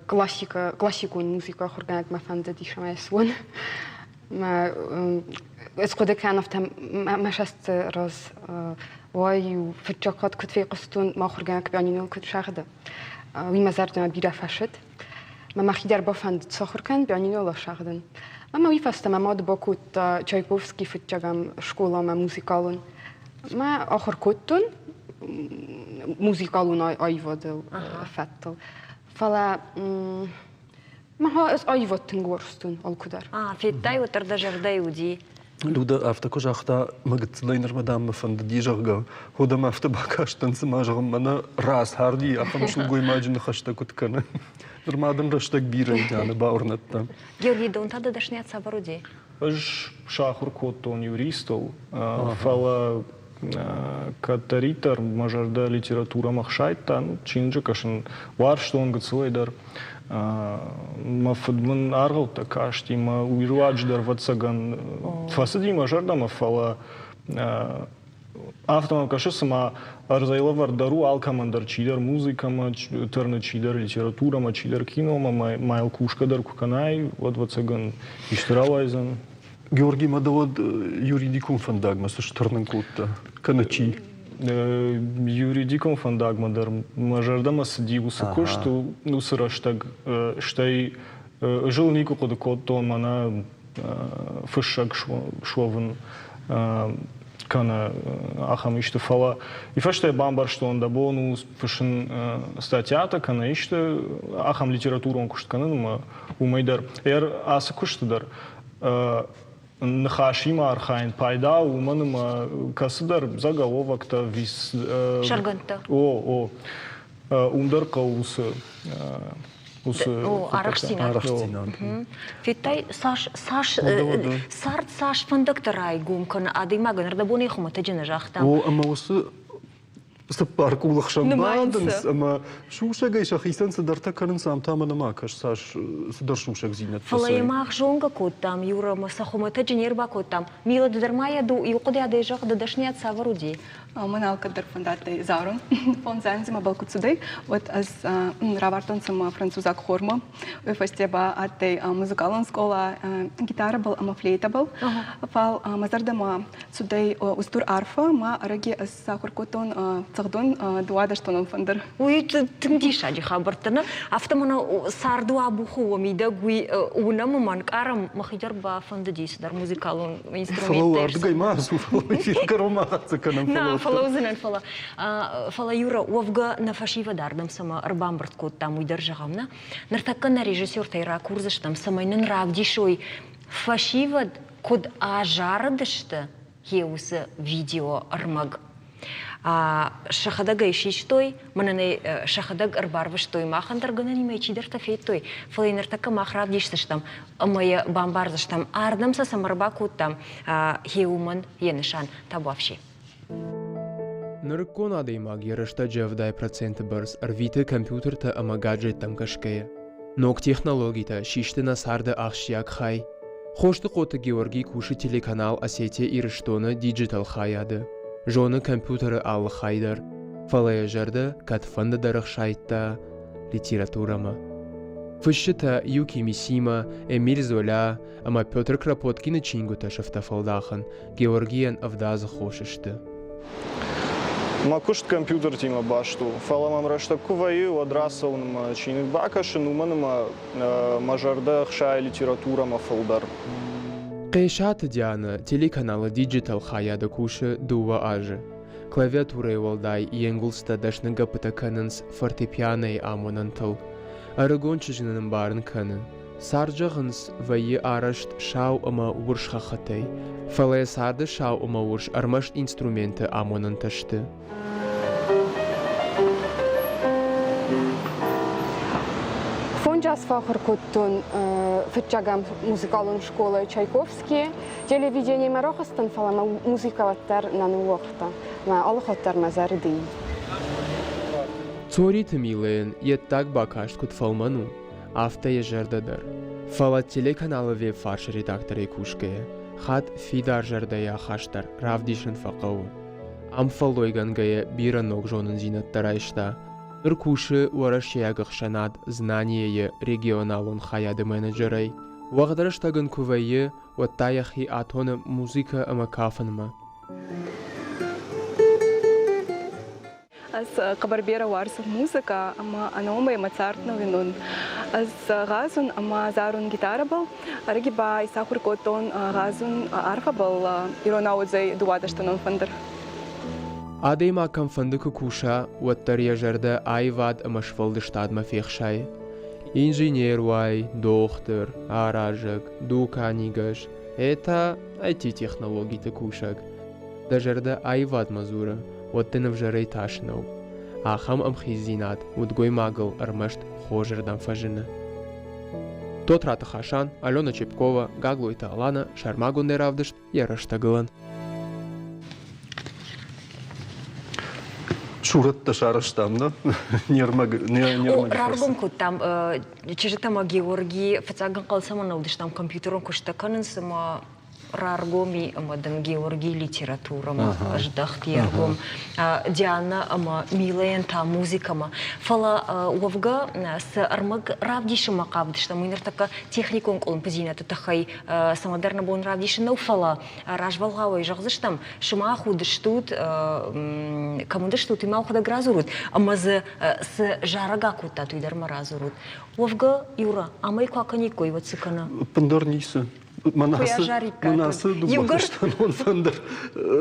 классика, классикон музыкӕйы ахуыргӕнӕг мӕ фӕндыди цӕмӕй суон. Ӕз хъуыды кӕнын афтӕ мӕ сӕсты раз уай-иу фыццаг хатт куыд фехъуыстон, мӕ ахуыргӕнӕг пианинойыл куыд сагъды. Уый мӕ зӕрдӕмӕ бирӕ фӕцыд. Мӕ мӕхи дӕр бафӕндыд сахуыр кӕнын пианинойыл асагъдын. Ӕмӕ уый фӕстӕ мӕ мад бакодта Чайковский фыццӕгӕм скъоламӕ музыкалон. Мӕ ахуыр кодтон музыкалон аивады фӕдтыл. Фӕлӕ мӕ ӕз аивад тынг уарзтон алкуыдӕр. А, федтай, уӕддӕр дӕ зӕрдӕйы уыди. Люда афтӕ куы загъта, мӕ гыццылӕй нырмӕ дам мӕ фӕндыди, зӕгъгӕ, уӕд ӕм афтӕ бакастӕн, цыма, зӕгъын, мӕнӕ рацарди, ахӕм сылгоймаджы ныхӕстӕ куыд кӕны. Нырма дын рӕстӕг бирӕ Диана бауырнӕдта. Георгий, дон та дӕ дӕсныйад цавӕр уыди? Ӕз сахуыр кодтон юристыл, фӕлӕ кӕддӕриддӕр мӕ зӕрдӕ литературӕмӕ хсайдта, чиныджы кӕсын уарзтон гыццылӕй дӕр. Мӕ фыд мын аргъӕуттӕ касти, мӕ уый руаджы дӕр, ӕвӕццӕгӕн, фӕцыди мӕ зӕрдӕмӕ, фӕлӕ афтӕ мӕм кӕсы, цыма ӕрдзӕй лӕвӕрд дӕр у алкӕмӕн дӕр, чидӕр музыкӕмӕ тырны, чидӕр литературӕмӕ, чидӕр киномӕ, ма йыл кусгӕ дӕр куы кӕнай, уӕд, ӕвӕццӕгӕн, исты рауайдзӕн. Георгий ма дӕ уӕд юридикон фӕндагмӕ цы стырнын кодта? Кӕнӕ чи? Юридикон фӕндагмӕ дӕр мӕ зӕрдӕмӕ цыди уыцы куыст, уыцы рӕстӕг. Стӕй ӕз ыл никуы хъуыды кодтон, мӕнӕ фыссӕг суӕвын кӕнӕ ахӕм исты, фӕлӕ и фӕстӕ бамбӕрстон, дӕ бон у фыссын статьятӕ кӕнӕ исты ахӕм литературон куыст кӕнын ӕмӕ уымӕй дӕр. Ацы куысты дӕр ныхасимӕ архайын пайда у, уымӕн ӕмӕ кӕцыдӕр заголовоктӕ, вис... Сӕргӕндтӕ. О, о. Уым дӕр хъӕуы уыцы уыцы арӕхстдзинад. Арӕхстдзинад. Федтай, цас, цас, цард цас фӕндӕгтӕ райгом кӕны адӕймагӕн, ӕрдӕбон ӕй хуымӕтӕджы нӕ загътам. О, ӕмӕ уыцы. Цыппар къулы хсӕн бадынц ӕмӕ сусӕгӕй сӕхицӕн цыдӕртӕ кӕнынц, ам та мӕнӕ ма кӕс, цас цыдӕр сусӕгдзинӕдтӕ. Фӕлӕ йӕ мах зонгӕ кодтам, Юра, ӕмӕ сӕ хуымӕтӕджы не рбакодтам. Мила, ды дӕр ма йӕ иу хъуыдыйадӕй зӕгъ, дӕ дӕсныйад цавӕр уыди? Мӕн алкӕддӕр фӕндадтӕй зарун. Фондз анземӕбӕл ку цудӕй, уӕд ӕз равардтонцӕ мӕ французаг хормӕ. Уой фӕсте ба адтӕй музыкалон скъола гитарӕбӕл ӕма флейтӕбӕл. Фал мӕ зӕрдӕмӕ цудӕй устур арфӕ, ма ӕрӕги ӕз сахур кодтон цӕгъдун дуадӕстонон фӕндыр. Уый тынг диссаджы хабӕрттӕ, нӕ? Афтӕ мӕнӕ царды абухы уӕ мидӕг уый уынӕм ӕмӕ ӕнкъарӕм, мӕхи дӕр бафӕндыди цыдӕр музыкалон инструменттӕ. Фӕлӕ ардыгӕй ма ацу, фӕлӕ эфиры кӕронмӕ ахӕццӕ кӕнӕм. Нӕ, фӕлӕудзынӕн, фӕлӕ фӕлӕ Юра, уӕвгӕ нӕ фӕсивӕд ардӕм цӕмӕ ӕрбамбырд кодтам, уый дӕр зӕгъӕм, нӕ? Ныртӕккӕ нӕ режиссертӕй ракурдзыстӕм, цӕмӕй нын равдисой, фӕсивӕд куыд азарыдысты йе уыцы видеоӕрмӕг. Сӕхӕдӕг ӕй систой, мӕнӕн ӕй сӕхӕдӕг ӕрбарвыстой, махӕн дӕр гӕнӕнимӕ чидӕртӕ федтой, фӕлӕ йӕ ныртӕккӕ мах равдисдзыстӕм ӕмӕ йӕ бамбардзыстӕм, ардӕм сӕ цӕмӕ ӕрбакодтам, гъе уымӕн йӕ нысан табуафси. Нырыккон адӕймаг йӕ рӕстӕджы 70% бӕрц ӕрвиты компьютертӕ ӕмӕ гаджеттӕм кӕсгӕйӕ. Ног технологитӕ систы нӕ царды ахсджиаг хай. Хостыхъоты Георгий кусы телеканал Осетия-Ирыстон-ы диджитал-хайады. Зоны компьютеры алы хай дӕр, фӕлӕ йӕ зӕрдӕ кӕдфӕнды дӕр ӕхсайдта литературӕмӕ. Фысджытӕ Юки Мисима, Эмиль Золя ӕмӕ Петр Кропоткины чингуытӕ сыфтӕ фӕлдахын Георгийӕн ӕвдадзы хос сты. Мӕ куыст компьютертимӕ баст у, фӕлӕ мӕм рӕстӕг куы вӕййы, уӕд рацӕуын ӕмӕ чиныг бакӕсын, уымӕн ӕмӕ мӕ зӕрдӕ ӕхсайы литературӕмӕ фылдӕр. Хъесаты Дианӕ телеканалы диджитал хайады кусы дыууӕ азы. Клавиатурӕйы уӕлдай йе нгуылдзтӕ дӕсны гӕппытӕ кӕнынц фортепианойы амонӕнтыл. Ӕрыгон чызг нын ӕмбарын кӕны, Цард, зӕгъынц, вӕййы арӕзт сау ӕмӕ урс хӕххытӕй, фӕлӕ йӕ царды сау ӕмӕ урс ӕрмӕст инструменты амонӕнтӕ сты. Фондз фӕахуыр кодтон фыццагӕм музыкалон скъолайы Чайковскийы. Телевидениемӕ рахызтӕн, фӕлӕ мӕ музыкӕ уӕддӕр нӕ ныууагъта. Мӕ алыхатт дӕр мӕ зӕрды. Цориты Милӕйӕн йе ддаг бакаст куыд фӕлмӕн у, афтӕ йӕ зӕрдӕ дӕр. Фӕлӕ телеканалы веб-фарсы редакторӕй кусгӕйӕ, хатт фидар зӕрдӕйы ахаст дӕр равдисын фӕхъӕуы. Ам фӕллойгӕнгӕйӕ бирӕ ног зонындзинӕдтӕ райста. Ныр кусы уӕрӕсейаг ӕхсӕнад «Знание-йы» регионалон хайады менеджерӕй. Уӕгъд рӕстӕг ын куы вӕййы, уӕд та йӕхи атоны музыкӕ ӕмӕ кафынмӕ. Ӕз хъӕбӕр берӕ уарзун музыкӕ ӕма ӕнӕуомӕй мӕ цард нӕ уинун. Ӕз гъазун ӕма зарун гитарӕбӕл, ӕрӕги ба исахур кодтон гъазун арфӕбӕл иронау уодзӕй дууадӕстӕнон фӕндыр. Адӕймаг кӕмфӕнды куы куса, уӕддӕр йӕ зӕрдӕ аивад ӕмӕ сфӕлдыстадмӕ фехсайы. Инженер уай, дохтыр, аразӕг, дуканигӕс, е та IT-технологиты кусӕг. Дӕ зӕрдӕ аивадмӕ дзуры, уӕд дын ӕвзӕрӕй тас нӕу. Ахӕм ӕмхиздзинад удгоймагыл ӕрмӕст хорзырдӕм фӕзыны. Тотраты Хасан, Алена Чепкова, Гаглойты Алана сӕрмагондӕй равдыст йӕ рӕстӕгылӕн. Сурӕттӕ сарӕзтам, нӕ? Не рмӕг, не рмӕджы Раргом кодтам чызджытӕ ӕмӕ Георги фыццаг ӕнхъӕл цӕмӕн нӕ уыдыстӕм компьютерон куысттӕ кӕнынц ӕмӕ раргом и ӕмӕ дын Георгий литературӕмӕ здӕхт йе ргом, Диана ӕмӕ Милайӕн та музыкӕмӕ. Фӕлӕ уӕвгӕ цы ӕрмӕг равдисынмӕ хъавыдыстӕм, уый ныртӕккӕ техникон къуылымпыдзинӕдты тыххӕй цӕмӕдӕр нӕ бон равдисын нӕу, фӕлӕ развӕлгъауӕй зӕгъдзыстӕм, сымах уыдыстут, кӕм уыдыстут, уый ма уӕхӕдӕг радзурут, ӕмӕ дзы цы зарӕг акодтат, уый дӕр ма радзурут. Уӕвгӕ, Юра, амӕй куы акӕниккой, уӕд цы кӕна? Ӕппындӕр ницы. Мӕнӕ ацы дыууӕхъустӕнон фӕндыр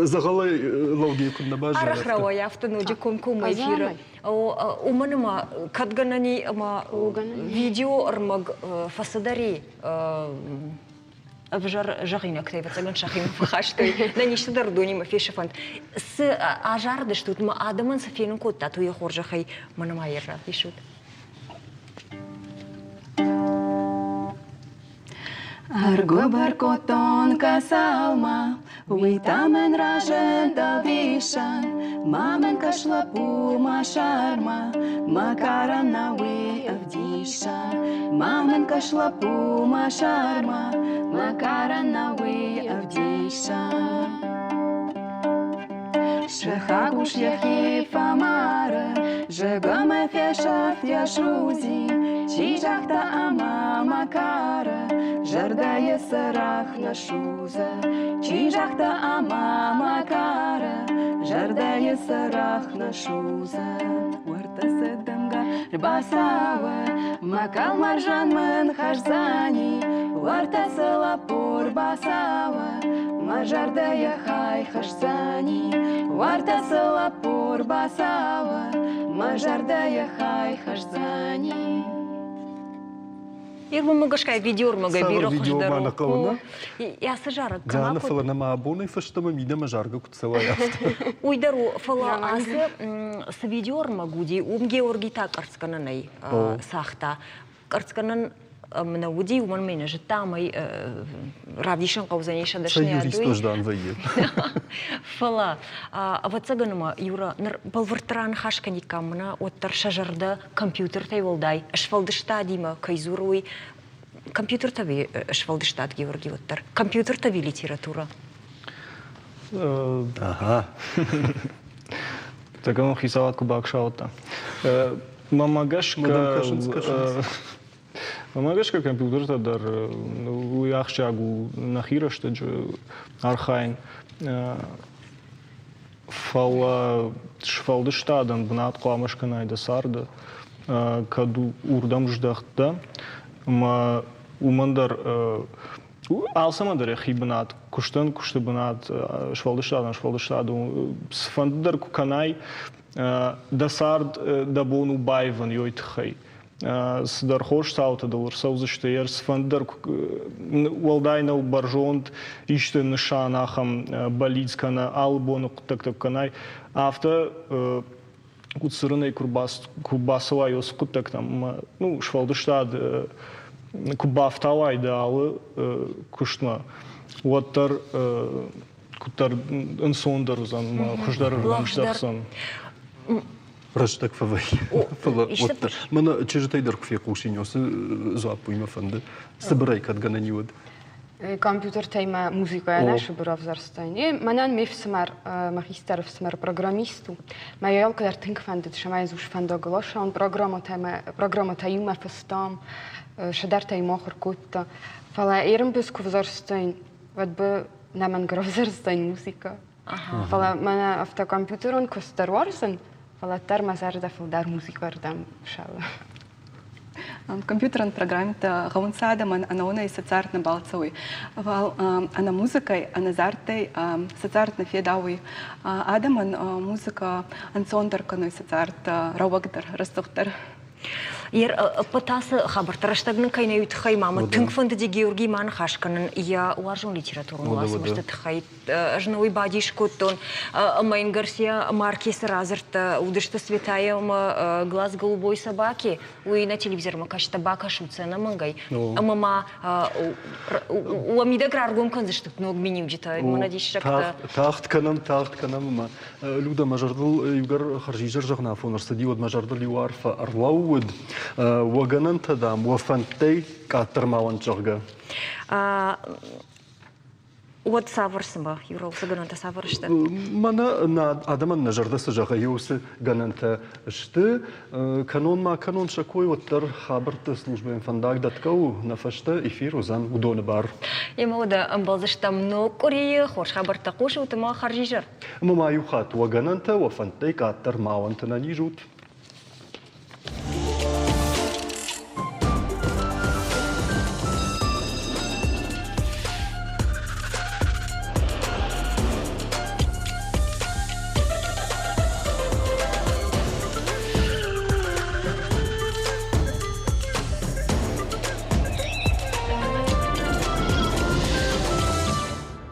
дзӕгъӕлӕй лӕугӕ куыд нӕ баззайы. Арӕх рауайы афтӕ ноджы комкоммӕ эфиры. Уымӕн ӕмӕ кӕд гӕнӕн и ӕмӕ видео ӕрмӕг фӕцыдӕр и ӕвзӕр зӕгъинӕгтӕ ӕвӕццӕгӕн сӕхимӕ фӕхастой. Нӕ нисты дӕр уыдонимӕ фесӕфӕнт. Цы азарыдыстут мӕ адӕмӕн цы фенын кодтат, уый хорзӕхӕй мӕнӕ ма йӕ равдисут. Ӕргуыбыр кодтон къӕцӕлмӕ, Уый та мӕн разынд ӕвдисӕн, Ма мӕн кӕс лӕппу мӕ сӕрмӕ, Мӕ карӕн нӕ уый ӕвдисӕн. Ма мӕн кӕс лӕппу мӕ сӕрмӕ, Мӕ карӕн нӕ уый ӕвдисӕн. Сыхаг ус йӕхи фӕмары, Зӕгъӕмӕ фесӕфт йӕ судзин. Чи загъта ӕмӕ мӕ кары, Зӕрдӕйы цырагъ нӕ судзы. Чи загъта ӕмӕ мӕ кары, Зӕрдӕйы цырагъ нӕ судзы. Уӕртӕ цы дымгӕ рбацӕуы, Мӕ кӕлмӕрзӕн мын хӕсдзӕни. Уӕртӕ цы лӕппу рбацӕуы, Мӕ зӕрдӕ йӕ хай хӕсдзӕни. Уӕртӕ цы лӕппу рбацӕуы, Мӕ зӕрдӕ йӕ хай хӕсдзӕни. Ирмӕ гӕсгӕ видеормӕгӕ бирӕ хуыздӕр у. Ацы зарӕг Диана, фӕлӕ нӕма абонӕй фӕстӕмӕ мидӕмӕ заргӕ куыд цӕуай, афтӕ. Уый дӕр у, фӕлӕ ацы цы видеоӕрмӕг уыди, уым Георги та къӕрцгӕнӕнӕй цагъта. Къӕрцгӕнӕн нӕ уыди, уымӕн мӕ нӕ зыдта, ӕмӕ равдисын хъӕудзӕни сӕ дӕсныйад. Юрист уӕздан вӕййы. Фӕлӕ, ӕвӕццӕгӕн ӕмӕ Юра, ныр бӕлвырддӕр аныхас кӕниккам мӕнӕ, уӕддӕр сӕ зӕрдӕ компьютертӕй уӕлдай сфӕлдыстадимӕ кӕй дзуры, уый компьютертӕ сфӕлдыстад, Георги, уӕддӕр компьютертӕ ви литература? Ага. Такому хицауад куы баксаудта. Мӕнмӕ гӕсгӕ, мӕнмӕ гӕсгӕ компьютертӕ дӕр уый ахсджиаг у нӕхи рӕстӕджы архайын. Фӕлӕ сфӕлдыстадӕн бынат хъуамӕ скӕнай дӕ царды, кӕд уырдӕм здӕхт дӕ, ӕмӕ уымӕн дӕр алцӕмӕн дӕр йӕхи бынат, куыстӕн куысты бынат, сфӕлдыстадӕн сфӕлдыстад у. Цыфӕнды дӕр куы кӕнай, дӕ цард дӕ бон у баивын ёй тыххӕй. Цыдӕр хорз цаутӕ дыл ӕрцӕудзысты, йе цыфӕнды дӕр уӕлдай нӕу бӕрзонд исты нысан ахӕм бӕллиц кӕнӕ алы боны хъуыддӕгтӕ куы кӕнай, афтӕ куыд цырынӕй куы бацӕуай уыцы хъуыддӕгтӕм ӕмӕ ну, сфӕлдыстад куы бафтауай дӕ алы куыстмӕ, уӕддӕр куыддӕр ӕнцондӕр уыдзӕн ӕмӕ хуыздӕрырдӕм здӕхдзӕн. Рӕстӕг фӕвӕййы. Фӕлӕ уӕддӕр. Мӕнӕ чызджытӕй дӕр куы фехъусин, уыцы дзуапп уый мӕ фӕнды. Цыбырӕй кӕд гӕнӕн и уӕд. Компьютертӕй мӕ музыкӕйӕ нӕ сыбыр ӕвзӕрстӕн. Мӕнӕн ме фсымӕр, мӕ хистӕр ӕфсымӕр программист у. Мӕ йӕ алкӕдӕр тынг фӕндыд, цӕмӕй ӕз фӕндагыл ацӕуон, программӕтӕ программӕтӕ иумӕ фыстам, цыдӕртӕ иумӕ ахуыр кодта. Фӕлӕ ерынбыз куы взӕрстӕн, уӕд бы нӕмӕнг равзӕрстӕн музыкӕ. Фӕлӕ мӕнӕ афтӕ компьютерон куыст дӕр уарзын, фӕлӕ дӕр мӕ зӕрдӕ фылдӕр музыкӕрдӕм сӕлы. Компьютерон программӕтӕ гъӕунцӕ адӕмӕн ӕнӕуонӕй сӕ цард нӕбал цӕуй. Фал ӕнӕ музыкӕй, ӕнӕ зардтӕй сӕ цард нӕ федауй. Адӕмӕн музыкӕ ӕнцондӕр кӕнуй сӕ цард, рӕуӕгдӕр, рӕсугъддӕр. Ӕппӕт ацы хабӕртты рӕстӕг нын кӕй нӕ уый тыххӕй ма мӕ тынг фӕндыди Георгийы ма ныхас кӕнын йӕ уарзон литературон уацмысты тыххӕй. Ӕз нӕ уый бадис кодтон, ӕмӕ йын Гарсиа Маркесы радзырдтӕ уыдысты Светайы ӕмӕ Глаз голубой собаки. Уый нӕ телевизормӕ кӕсджытӕ бакӕсут сӕ ӕнӕмӕнгӕй. Ӕмӕ ма уӕ мидӕг раргом кӕндзыстут ног миниуджытӕ, мӕнӕ диссӕгтӕ. Тагъд кӕнӕм, тагъд кӕнӕм ӕмӕ Люда, мӕ зӕрдыл иугӕр хӕрзизӕр зӕгъын афон ӕрцыди, уӕд мӕ зӕрдыл иу арфӕ ӕрлӕууыд. Уӕ гӕнӕнтӕ, дам, уӕ фӕндтӕй къаддӕр ма уӕнт, зӕгъгӕ. Уӕд цавӕр цымӕ, Юра, уыцы гӕнӕнтӕ цавӕр сты? Мӕнӕ нӕ адӕмӕн нӕ зӕрдӕ цы зӕгъы, уыцы гӕнӕнтӕ сты. Кӕнон ма кӕнон сӕ кой, уӕддӕр хабӕртты службӕйӕн фӕндаг дӕтгӕ у, нӕ фӕстӕ эфир уыдзӕн уыдоны бар. Емӕ уӕдӕ ӕмбӕлдзыстӕм ног къуырийы. Хорз хабӕрттӕ хъусут ӕмӕ хӕрзизӕр. Ӕмӕ ма иу хатт уӕ гӕнӕнтӕ, уӕ фӕндтӕй къаддӕр ма уӕнт ӕнӕниз ут.